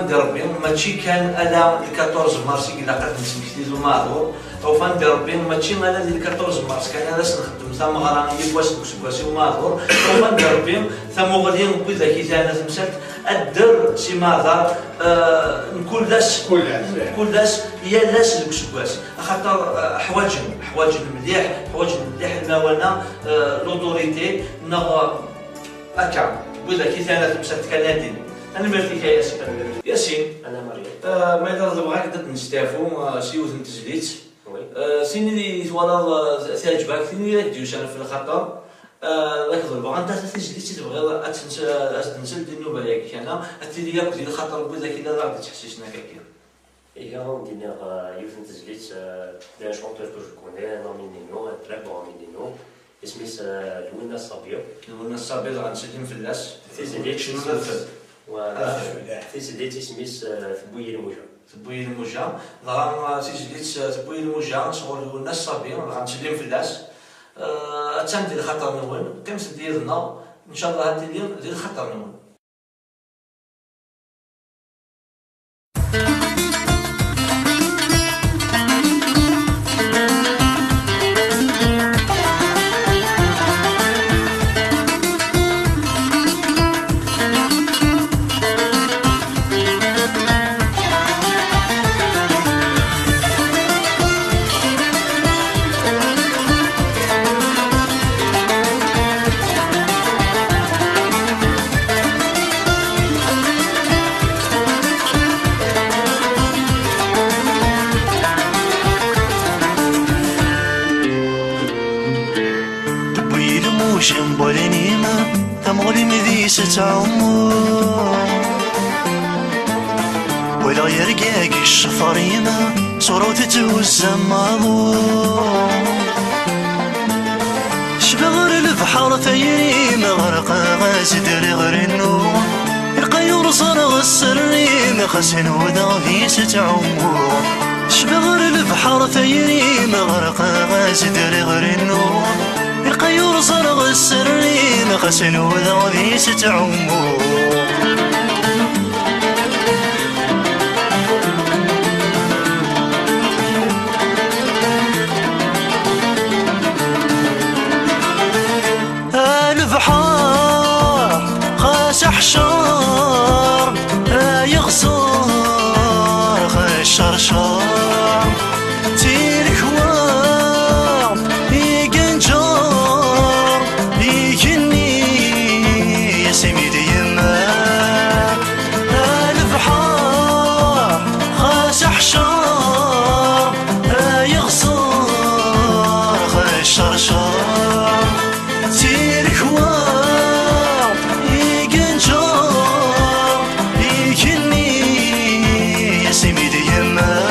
دي ربي ماشي كان على 14 مارس إلا قد نسمكتي المعذور وفان دي ربي ماشي على 14 مارس كان انا نخدم ثم غرام يبواس كسكواسي ومعذور وفان دي ربي ثم غادي نقول ذاك انا تمسات الدر سي معذر نكون لاس كل لاس يا لاس الكسكواس خاطر حواجن مليح الموانا لوطوريتي نغ هكا وإذا كي ثاني تمسات كنادين أنا مرتي ياسين ياسين أنا مريم ما إذا بغاك نستافو سيوث نتزليت سيني اللي توالا تعجبك سيني اللي ديوش أنا في الخطر ذاك ضربة أنت تزليت تبغي أتنسل دي النوبة ياك أنا أتلي ياك ديال الخطر وإذا كي لا غادي تحسسنا كاكي. إيه غندير يوث نتزليت d'un chanteur que je connais, un ami Nino, un très bon ami Nino. اسميس لوينا الصابيو. لوينا الصابيو غنسلم فلاس. تيزليت شنو تيزليت اسميس ثبوي الموجة. ثبوي الموجة، دغا تيزليت ثبوي الموجة شغل لوينا الصابيو غنسلم فلاس. أتساندي الخطر نون، قيمة ديالنا إن شاء الله هاد اليوم ديال الخطر نون. ولا يرقاق الشفريمة صورة تتوزن ماضو شبغر البحر ثيريمة غرق غازدر غير النور القيور صرغ السريمة خسن وذا في ستعمو شبغر البحر ثيريمة غرق غازدر غير النور القيور صرغ السريمة خسن وذا في ستعمو البحر خاش حشار يغزر خشرشار تيركوا يقنجار يكني يا سميد يما البحر خاش حشار يغزر خشرشار تيركوا يقنجار يكني يا سميد يما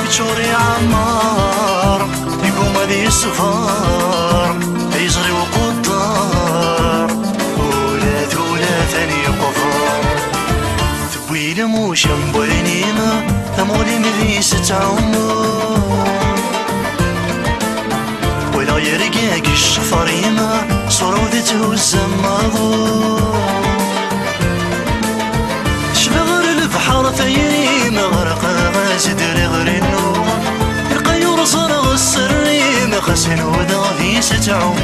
تشوري عمار يقوم هذي السفار يزري وقدار ولا ثاني قفار تبوي الموشم بولينيما ثمولي مذيس تعمر ولا يرقاق الشفريمة صورة تهز الماضو شبغر البحر ثيريمة غرق غازدر غير النور القيور صرغ السريمة خسن وذا في ستعمو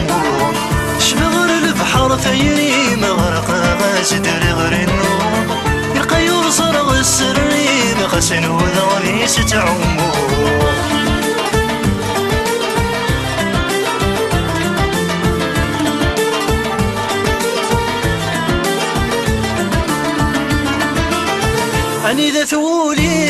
شبغر البحر ثيريمة غرق غازدر غير النور القيور صرغ السريمة خسن وذا في ستعمو أني ذا ثولي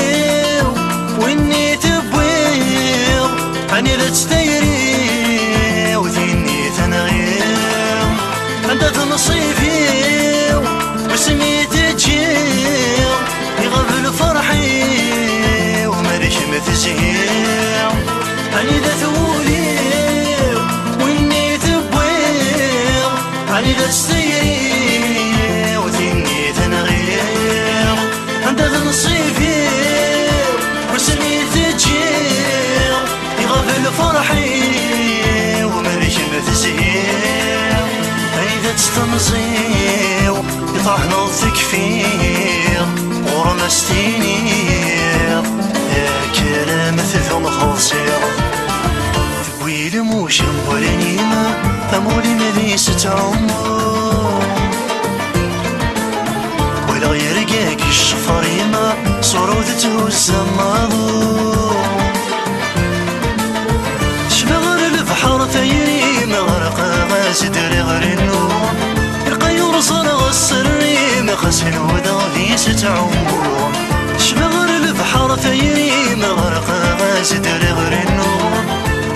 وإني تبويض عني ذا تستيري وثيني تنغير عند تنصيفي وسميت تجير يغفل فرحي وماليش متزهير عني ذا ثولي وإني تبوير عني ذا تستيري وثيني تنغير عند تنصيفي وسميت تجير يغفل فرحي وماليش متزهير إذا تستمزيو يطرح نوضتك فيه ورمستيني يا كلام ثم خلصير تبويل موش مولينيما أمولي مديسة عمر ولا غيرقاك الشفريمة صورو تهز الماضو شبغر البحر ثيري مغرق غازدري غير النور القيور صرغ السري مخسن وذا تعمر شبغر البحر ثيري مغرق غازدري غير النور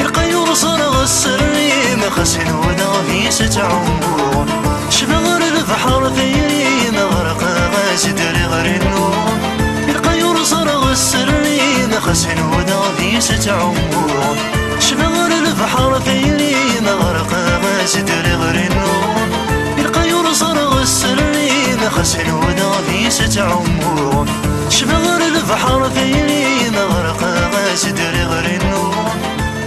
القيور صرغ السري مخسن وذا تعمر شبغر البحر ثيري مغرق غازدري غير النور القيور صرغ السري مخسن وذا تعمر شبغر البحر ثيري مغرق غازدري غير النور القيور صرغ السري مخسن وذا تعمر شبغر البحر ثيري مغرق غازدري غير النور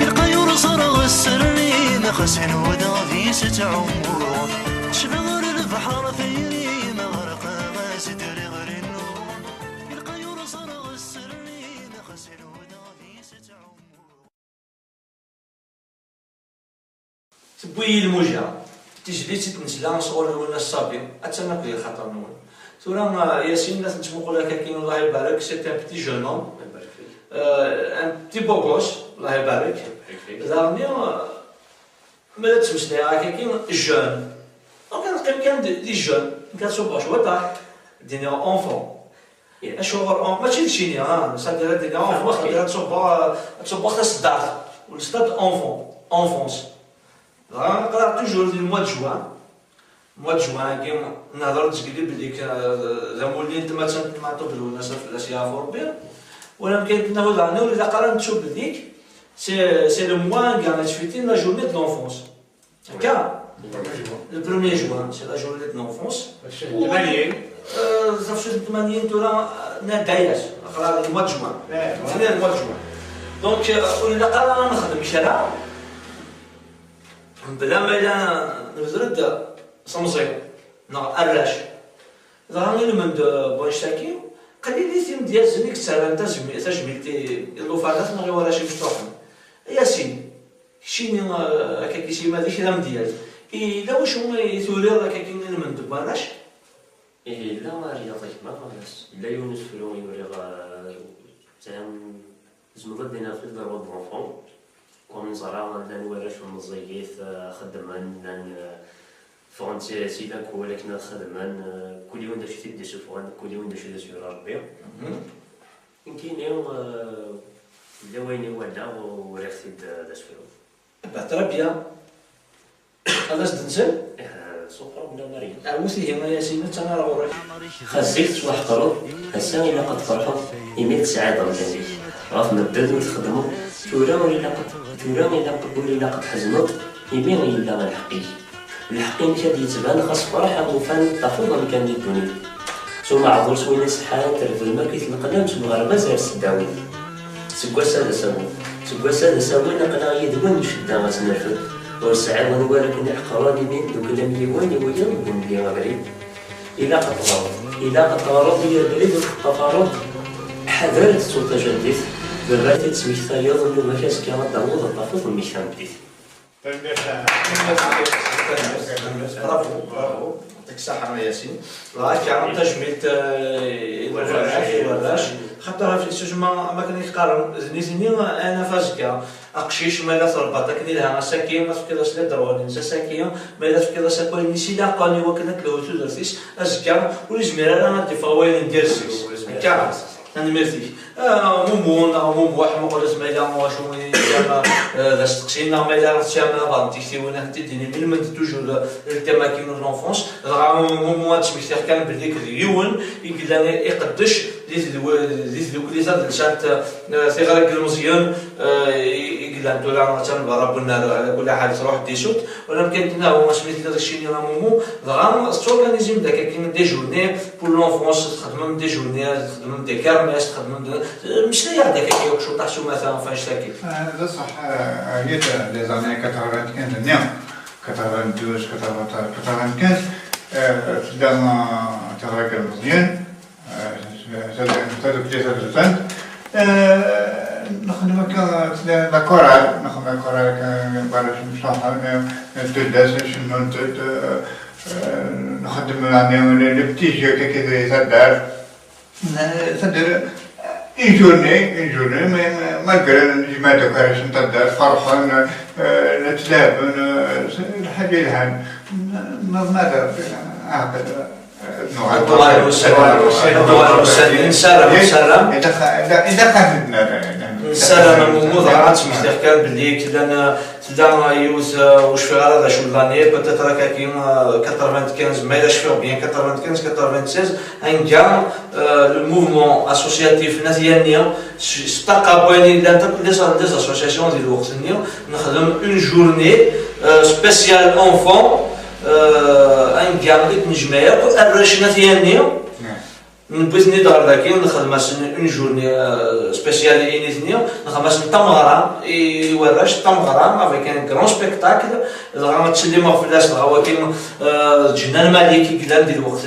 القيور صرغ السري مخسن وذا تعمر شبغر البحر ثيري مغرق غازدري غير النور القيور صرغ السري مخسن وذا تعمر تبوي الموجة تجلي تتنسلا صغور الونا الصابي أتسنى كل خطر نون ثورا ياسين لا تنتمقول لك كاين الله يبارك c'est un petit jeune homme un petit beau gosse الله يبارك دارني ماذا تمسلي كاين jeune donc نقيم كان des jeunes كنصوبوا شوية ديني enfant اشوغر ماشي شيني ها سادير ديني enfant سادير تصوبوا خاص الدار والستاد enfant enfance نقرا toujours le mois de juin mois de juin كي نهضر تقولي بلي ذا مولي انت ما تمعطو بالوناس في يعرفوا ربي ولا كاين ناخذ عنه ولا قرا نشوف بليك c'est le mois كاع تفيتي la journée de l'enfance هكا le 1er juin c'est la journée de l'enfance 80 80 تورا ناداياس نقرا le mois de juin ثاني le mois de juin donc ولا قرا نخدم شرا بلا ما إلا نزرد صمزي نغ أراش ظهرني من بونشتاكي قليل لي ثم ديال زنيك تسالان تجميلتي اللوفانات نغي ولا شي مفتوحين ياسين شيني هكا كيسي ما ديك لا مديال إلا واش هما يثوري هكا كاين من دباناش إيه لا رياضي ما لا يونس فلو يوري زمضت لنا في الضربة دونفون كون زرا لان وراش مزييت خدمان لان فونتي سيدا ولكن خدمان كل يوم داش تدي سوفوان كل يوم داش داش ربي يمكن يوم لا وين ولا وريختي داش فلو با تري بيان هذا تنسى سوبر بلا مريم عاوتي هي ياسين حتى انا راه وراك خزيت تواحقرو هسا إلا قد فرحو إمي تسعاد رجاليك غاف مدد وتخدمو تورا ولا قد تورا إلا قد ولا قد حزنط إمي إلا الحقي الحقي مشى يتبان خاص فرح وفان تفوض مكان الدنيا ثم عذر سوينا سحان ترفد مركز القدام سو الغربة زار السداوي سكوا سادة ساوي سكوا سادة ساوي نقلا يدوان شدا غتنرفد ورسعي ونوالك نحقراني من دوك لم يواني ويا لي غبري إلا قد غرض إلا قد غرض هي البريد وتقرض حذرت صوت جديد بغيت تسميك ثايض إنه ما كاس كان داوود الطفل الميكان بديت. برافو برافو يعطيك الصحة ياسين. راك عم تجميل الوراش خاطر في السجن ما كان يقارن زني انا فازكا اقشيش ما لا تربط كني لها ساكين ما تفكر لا درواني ساكين ما لا تفكر ساكين نسي لا قاني وكنا تلو تدرسيس ازكا ولا زمير انا دي فواين ندير سيس هكا تنمرتي مومون مومو حمق اسماعيل واشو ذا ستقسينا ما إلا تسامى بعض تيكتيونا تديني من من toujours التماكين l'enfance مومو تسميتي كان بلي يون يقدر يقدش ذي ذوك لي سانت ثغرة المزيان يقدر تولا تنبرا بنا على كل حال تروح ديسوت ولا كانت هو سميت داك الشيء مومو دغا s'organiser داك كاين des journées pour l'enfance تخدم des journées تخدم des kermesses تخدم مش لا داك كي شو طاح مثلا فاش تاكي. هذا صح هي les années 95 92 95 تبدا تغرق المزيان تدوك لي نخدم la chorale نخدم chorale باش مصلحة تداس شنو نخدم يعني les petits jeux كي تدار تدار une journée mais malgré نجمع دوك علاش نتدار فرحان نتلعب الحاجة الهان ماذا عقل سلام إذا خدمنا سلام مومو سميتي كان باللي كلا تلا يوز واش في غرض شو l'année peut-être كاين 95 mais لا شفيغ bien 95 96 un كان le mouvement associatif ناتيانيا ستاقا بواني لا les associations ديال الوقت نخدم une journée spéciale enfants un كان نجمع الراش ناتيانيا نبغيت ندار ذاكي نخدم une journée spéciale إنيثني نخدم تمغرا يوراش تمغرا avec un grand spectacle دغا تسلم فلاس دغا ولكن جنان مالكي كلان ديال الوقت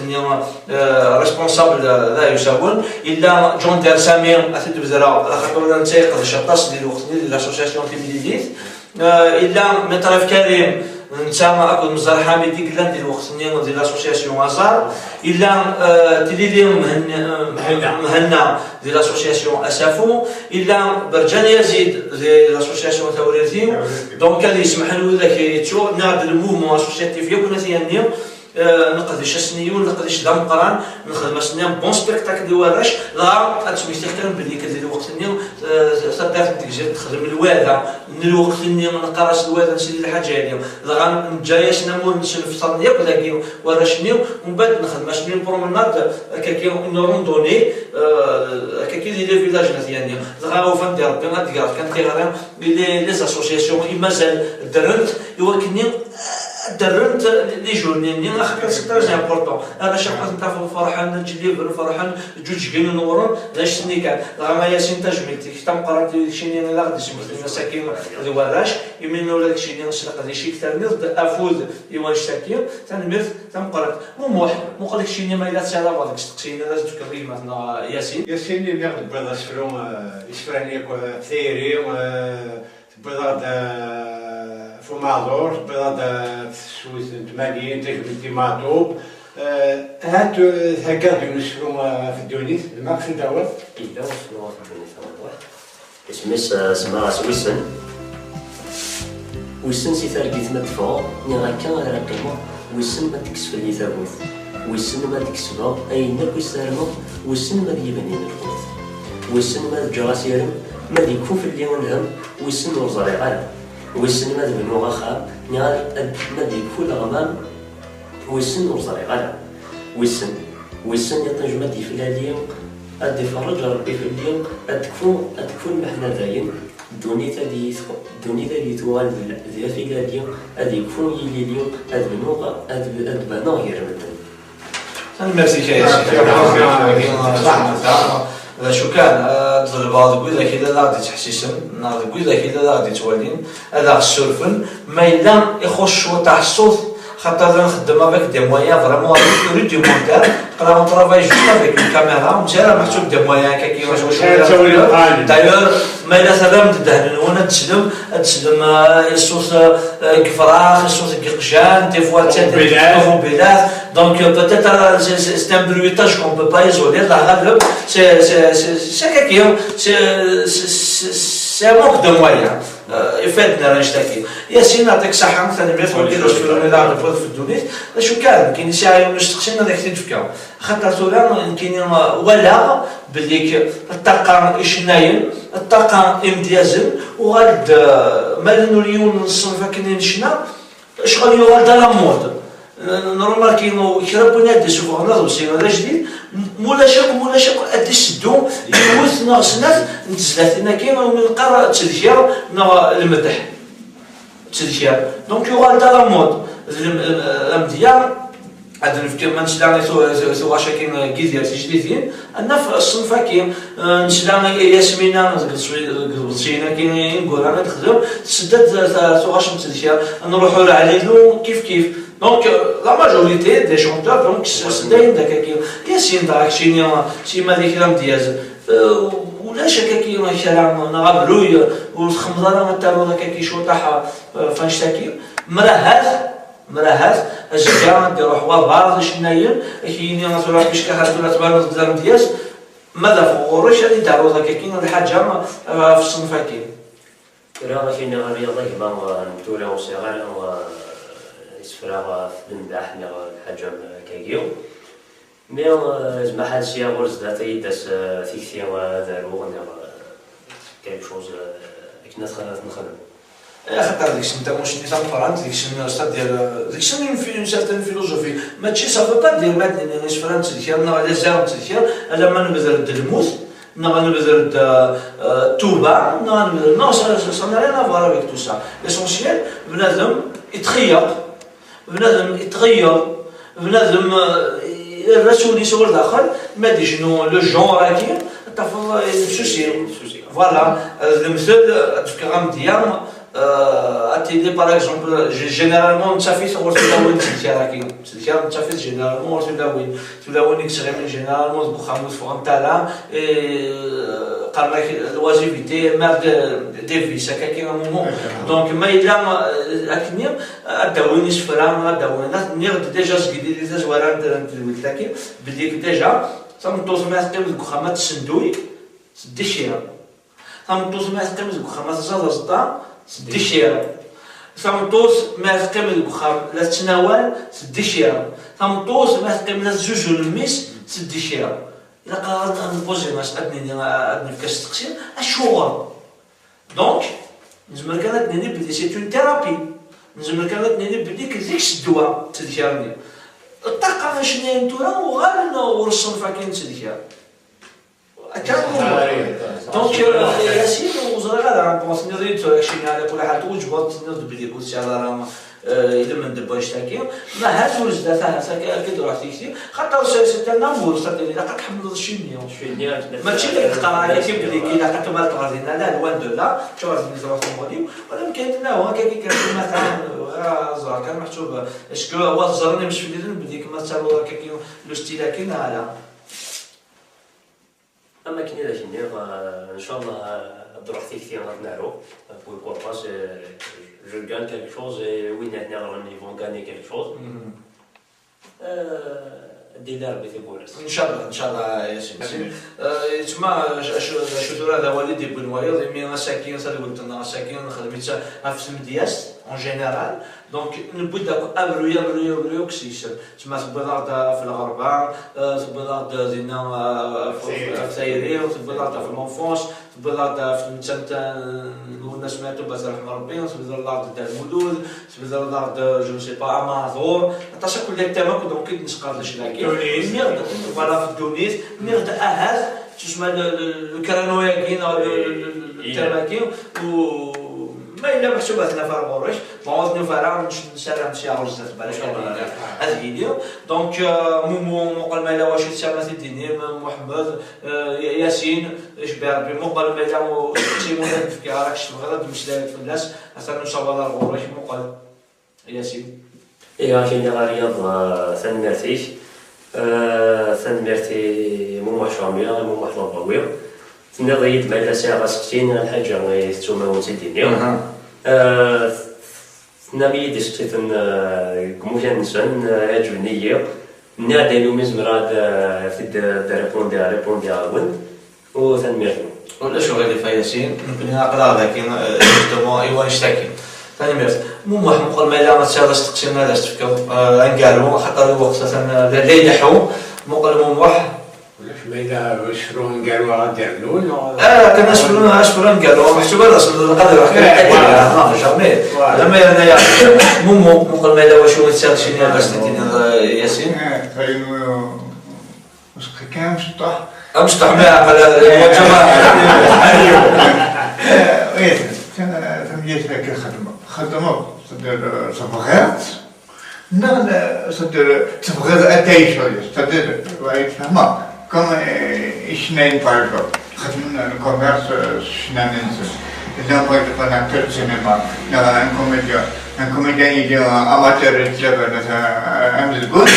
responsable لا يساون الا جون دير سامي اثيت بزرا خاطر نتا يقدر شطاس ديال الوقت ديال l'association تيمليليت الا مطرف كريم نتا اكو مزار حميدي كلان ديال الوقت ديال l'association ازار الا تليلي مهنا ديال l'association اسافو الا برجان يزيد ديال l'association ثوريتي donc اللي يسمح له ذاك يتشو نعد ال mouvement associatif ياك نتياني نقدش سنيون نقدش دام قران نخدم سنيان bon spectacle ديال وراش لا تسميتي كان بلي كدير الوقت ني صدرت تجي تخدم الواده من الوقت ني نقراش الواده نسير الحاجة هذه دغا نجايش نمو نفصل ياك ذاك وراش ني ومن بعد نخدم شنو promenade كاكي une randonnée كاكي les villages ديالنا دغا وفان ديال ربي غادي كان تيغرا les associations مازال درنت يوكني درنت les journées خاطر c'est très important انا شحال نتا فرحان تجلي فرحان جوج كيلو نورون لاش سني كان راه ياسين تجملتي تم قرات شيني لا غادي سميت المساكين الوراش يمين ولا شيني نسلق دي شي كثر نض افوذ يوان شتاكي تنمرت تم قرات موموح مقلك شيني ما الا تسالا غادي تسقسينا لازم تكري مثلا ياسين ياسين اللي غادي بيض سفرو اسفراني ثيري بيض فماضور بيض سويس 80 تكملتي ماطوب هات هكا ينشرو في الدونيس ما خصني داور إلا وصلوا في الدونيس اسميس سما سويسن ويسن سي تاركيت ما تفوق ني غاكا غير قيمة ويسن ما تكسف لي ثابوت ويسن ما تكسبها أين كيسارمو ويسن ما يبني القوت ويسن ما تجراسيرم ما ديكفو في اللي ونهم ويسن ورزري غالا ويسن ما تبنو غاخام ني ما ديكفو الغمام ويسن ورزري غالا ويسن ويسن يطنج ما ديفلالي أدي فرج ربي في الليل أدكفو المحنة داين دوني تادي توال ذي في أدي يكفو يليلي أدبنو أدبنو غير مدن. ميرسي شو كان تضرب ذاك ذاك إلا غادي تحسيسن ذاك ذاك إلا غادي تولين هذا السرفن ما إلا يخش تاع الصوت خاطر نخدم avec des moyens vraiment rudimentaires قرا on travaille juste avec une caméra مشى محسوب des moyens كي d'ailleurs ما الا سلام تدهن وانا تسلم الصوت كفراخ الصوت كقجان des fois طوموبيلات donc peut-être c'est un bruitage qu'on peut pas isoler لا غالب c'est c'est كاكي c'est un manque de moyens. يفادنا راه نشتكي ياسين يعطيك الصحة مثلا بغيت ندير في الدنيا شو كان كاين ساعة نستقسينا داك تدفكا خاطر ثورا كاين ولا باللي الطاقة إشناين الطاقة امتيازن وغاد مال نوليو الصنف كاين نشنا شغل يغاد لا مود نورمال كاين كرا بنا دي سوفون ناض هذا جديد مولا شاك ادي سدو يوث ناغ سنات نتزلات كاين ومن قرا تذكير ناغ المدح تذكير دونك يغاد لا مود الامديا عندنا في كما نسلا ثوغاش كاين كيدير تجديدين عندنا في الصنف كاين نسلا ياسمينة قبضسينا كاين نقول نخدم تسدد ثوغاش نتذكر نروحو لعليلو كيف كيف donc la majorité des chanteurs donc سداين داك كاين ياسين داك شي شي ما ديك الامتياز ولا شكا كاين شرا نغابلوي وتخمض راه تاع داك كي شطح فانشتاكي مراهات الزكاة نديرو حوار بعض شناين كاين مثلا باش كهرتونا تبان دار امتياز ماذا فوق غادي دارو داك كاين الحاجة في الصنف كاين راه كاين الرياضة كيما نتولا وصغار يسفرا في المداح الحاجة كاكيو مي زعما حاسيا غير زدات يداس تيكتي دارو quelque chose كنا نخدم خاطر ديك السنة مش نظام فرنسي ديك السنة ديال ديك السنة une certaine philosophie ماشي ça veut pas dire مادني نيس فرنسي ديال نا لا زام ديال الا ما نبذل الموت نا نبذل التوبة نا نبذل non ça n'a rien à voir avec tout ça. L'essentiel بنادم يتخيط بنادم يتغير بنادم الرسول يسول داخل ما دي شنو le genre كي تفضل سوسي voilà المثل تفكر غامديا اتيلي par exemple généralement نتافيت غور تلاوين تسلكا تسلكا نتافيت généralement غور تلاوين تلاوين يكسغيمين généralement بوخاموس فوق قال لك l'oisiveté mère des vices هكا كاين moment donc ما الا اكني اداوين يسفرا اداوين نيغد déjà سكيدي لي تزوارا تلويل بليك déjà تمطوز ما تقيم ذك تسندوي سديشيرا تمطوز ما تقيم ذك خامات زاد سديشيرا ثمطوس ما تقيم ذك لا تناول سديشيرا ثمطوس ما تقيم لا زوج الميس سديشيرا إلا قررت نبوزي باش أدني في كاس التقسيم أشوغر donc نزمر كان أدني بلي c'est une thérapie نزمر كان أدني بلي كذيك الدواء تذكرني الطاقة شنو نتورا وغال ورسم فاكين تذكر donc ياسين وزرا غادا bon نريد شي على كل حال توجبط نرد بلي كلشي على إلا من دبا اشتكي ما هات ورزدا تاع كي تروح تيكتي خاطر c'est un amour c'est لا تحمل شي ماشي ديك القراية كي بلي كي لا كتبان تغادينا لا loin de là شو غادي نزرع طوموبيل ولا كاين لا هو كي كان مثلا زرع كان محسوب est-ce que هو زرني مش في بلي كما تسالو كي le style كاين لا اما كاين الا كاين ان شاء الله تروح تيكتي غادي pourquoi pas je gagne quelque chose et oui ils vont gagner quelque chose. دير ربي في بولس ان شاء الله ان شاء الله ياسين تما شو ترى هذا والدي بن وايض مي ساكن صافي قلت لنا ساكن نخدم في المدياس en général donc نبدا ابرو ابرو ابرو كسيس تما تبدا في الغربة تبدا زينا في ثايري تبدا في l'enfance تبدا في المتسنت الناس ماتوا باش رحم ربي تبدا المولود تبدا je sais pas امازور حتى كل تما donc نسقر لكن ميغد voilà في الدونيس ميغد اهاز تسمى الكرانويا كاين التماكين و ما الا محسوبة نفر غورش bon نفر نسالم شي غرزه بالك هذه فيديو donc مومو مقال ما الا واش تسمى سيديني محمد ياسين اش ربي مقال ما الا تيمون في راك شتبغى تمشي في الناس حتى ان شاء الله غورش مقال ياسين ايوا كاين رياض ثانميرتيك ثانميرتي مومو شامية مومو حلوباوي تنضيت مع لا سقسين الحاجة تسوما ونسيديني تنامي ديسكتيتن كموشان نسان عجبني نادي لو مزمراد في ريبوندي ريبوندي عاون وثانميرتي. ولا شو غير فاياسين نكون نقرا لكن justement ايوا نشتكي ثاني ميرت مو مقل ما لا تسال تقسيم لا تفكر انقالو خاطر الوقت لا يلحو مقل موح ولاش ما إلا شرو نقالوا غادي يعملوا كان اشفرو نقالو محسوب راس القدر لا jamais لما انا مومو مقل ما لا واش هو تسال شي باش تديني ياسين. كان مشطح مشطح ما على ايه تمييز لك الخدمة خدمة صدر صبغات نغ صدر تبغض اتاي شوية صدر فهمه كوم شنين par exemple خدمنا ال commerce شنان ننسى إذا par exemple un acteur cinéma un comédien un comédien يجي amateur يتلعب مثلا امز تقول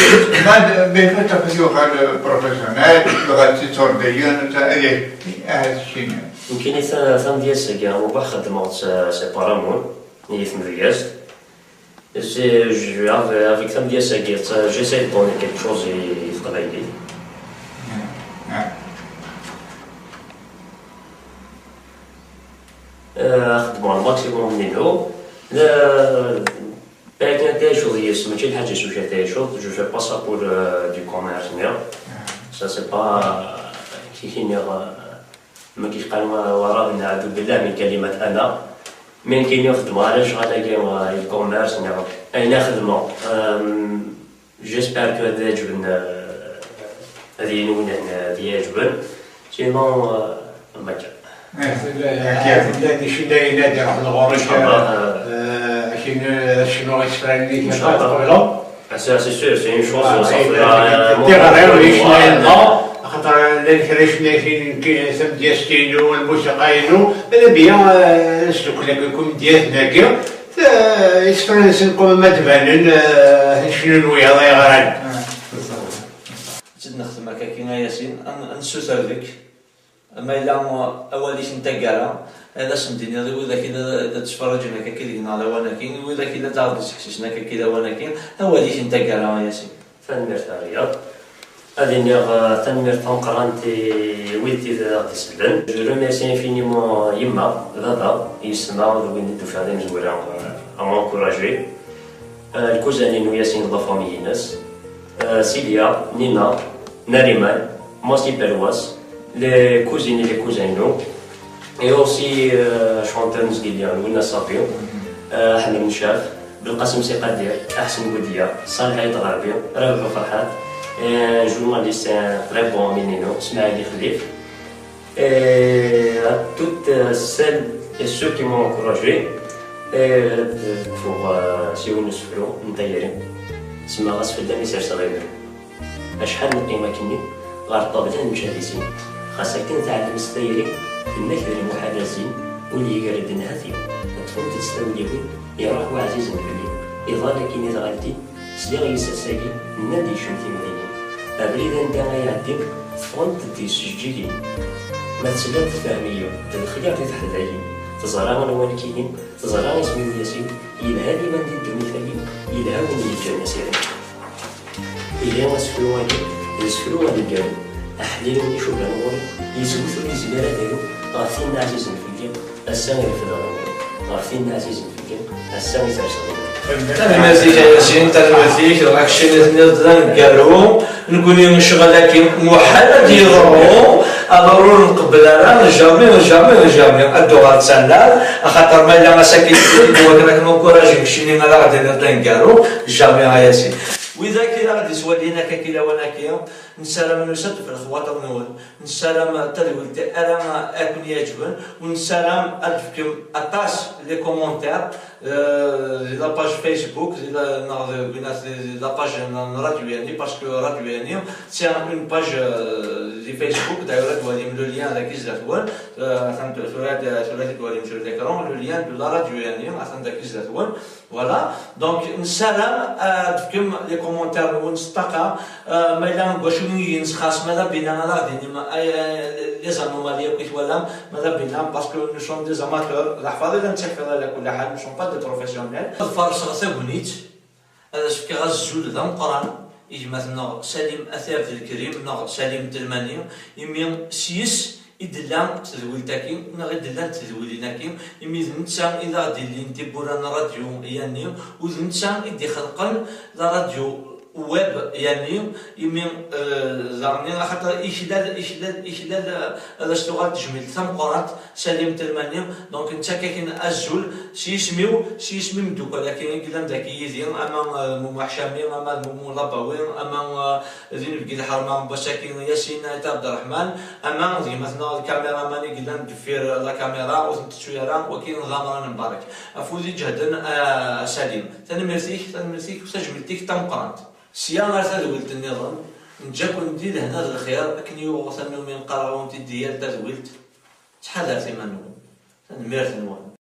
بعد بيفتح فيو غير professionnel لغات تصورديون هذا الشيء. يمكن ثم ديال مباح خدمت séparément يثم avec ثم ديال j'essaie de donner quelque chose يتقبل. خدموا ال maximum نينو لا بالك تاع شوز ماشي الحاجة سوشي تاع شوز je fais pas ça pour du commerce نير ça c'est pas كي كاين ما كيقال وراه نعوذ بالله من كلمة انا من كاين يخدموا علاش غادا كاين ال commerce نير انا خدمة j'espère que هذا يعجبن هذه ينون هذه يعجبن sinon ما كان. لا شي نادي راح نغورك كاين شنو غيسفراني قبيلة c'est sûr c'est une chose غير شنو خاطر لا شنو كاين ثم ديال ستيلو الموسيقى ينو ماذا بيا نسلك لك كوم ديال ناكي يسفران سنقوم ما تبانن شنو نويا غير زيد نخدم هكا كاين ياسين نسوسر لك ما إلا أوليش نتاكارا هذا سمديني غير وإذا كي تتفرج هكا كي دينا على ولكن وإذا كي تعرض تحسسنا هكا كي ولكن أوليش نتاكارا ياسين. تنميرت الرياض هذه نيغ تنميرت قرانتي ويدي غادي سلن je remercie infiniment يما بابا يسمى وين ندفع غادي مزورة à m'encourager الكوزانين وياسين la famille ينس سيليا نينا ناريمان ماسي بلواس les cousines et les cousins nous, et aussi chanteur نزقيليان ولنا صافيو أحمد نشاف بالقاسم سي قدير أحسن بودية صالح عيد غربي رابح فرحات journaliste très bon مينينو اسماعيل خليف et à toutes celles et ceux qui m'ont encouragé pour سيو نسفرو نطيرين تسمى غاس في الدم يسير صغير أشحال من قيمة كني غير الطابلة المجالسين خاصك تنتعلم ستايري النكر المحادثين واللي يقرد نهاتي الطفل تستوليوين يروح وعزيز فلي إضالة كيني تغالتي سليغ يساساكي نادي شمتي مديني أبريد أنت غيعدي تفغنت تدي سجيلي ما تسلات تفهمية تدخلي في تحدايين تزرع نوان كينين تزرع اسمي ياسين يلها لي من دي الدنيا ثاني يلها وين يجي سيرين إلى مسفلواني يسفلو غادي قالو أحليل يشوف الغور يزوثو يزمير ديالو غافين عزيز فيك السان يرفد غافين عزيز فيك السان يترسل. تنمازيك ياسين تنمازيك راك شي نزلنا نقالو نكوني نشغل لكن محال يضرو أضرو نقبل أنا jamais jamais jamais أدو غاتسنى خاطر ما إلا مساكين وكراك نكوراجي شي اللي غادي نقالو jamais ياسين. وإذا كي غادي سوالينا كي ولكن نسلم نسد في الخواطر نول نسلم تدويل أنا أكون يعجبن ونسلم ألفكم أطاس les commentaires la page Facebook la page راديو يعني parce que راديو يعني c'est une page دي فيسبوك دايره دواليم le lien داك زاتوان ثلاث دواليم sur l'écran le lien de la radio يعني عشان داك زاتوان voilà donc نسلم ألفكم les commentaires ونستقى ما إلا واش ينسخاص ماذا بينا غادي les anomalies كيف ولا ماذا بينا parce que nous sommes des amateurs الحفاظ اذا نتحفظ على كل حال nous sommes pas des professionnels. الفرس غثاونيت هذا شفكي غزول ذا مقران يجمع سليم اثار الكريم نغ سليم تلماني يمي سيس إدلا تذويلتاكي نغ إدلا تذويليناكي إمي نتا إذا غادي اللي نتيبوران راديو يعني وذ نتا إدي خلقن لا راديو ويب يعني إمي زارني خاطر إخلال إخلال إخلال هذا اشتغل تجميل ثم قرات سليم تلماني donc نتا كاين أزول سي اسميو سي اسمي مدوك ولكن كلا داك يزي أما مومو حشامي أما مومو لاباوي أما زين بكي الحرمة باشاكين ياسين عبد الرحمن أما زي مثلا الكاميرا ماني كلا ندفير la caméra وتنتشويرا وكاين غامران مبارك أفوزي جهدا سليم تنمرتيك تنمرتيك وتجملتيك تمقرانت سيا غير تدويلت النظام نجاكم ندير هنا الخيار لكن يوغ من قرعون ديال تدويلت شحال درتي منو تنميرت نوان.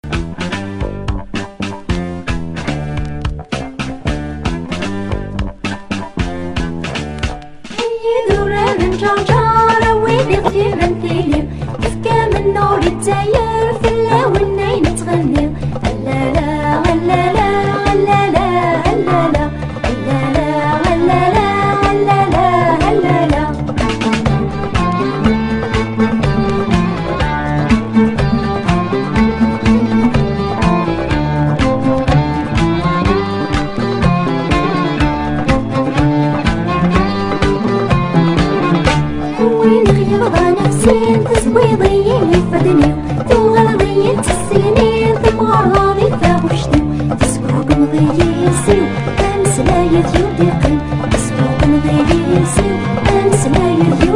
أمس لا يديقن أسبوع ضيسيو أمس لا يديقن.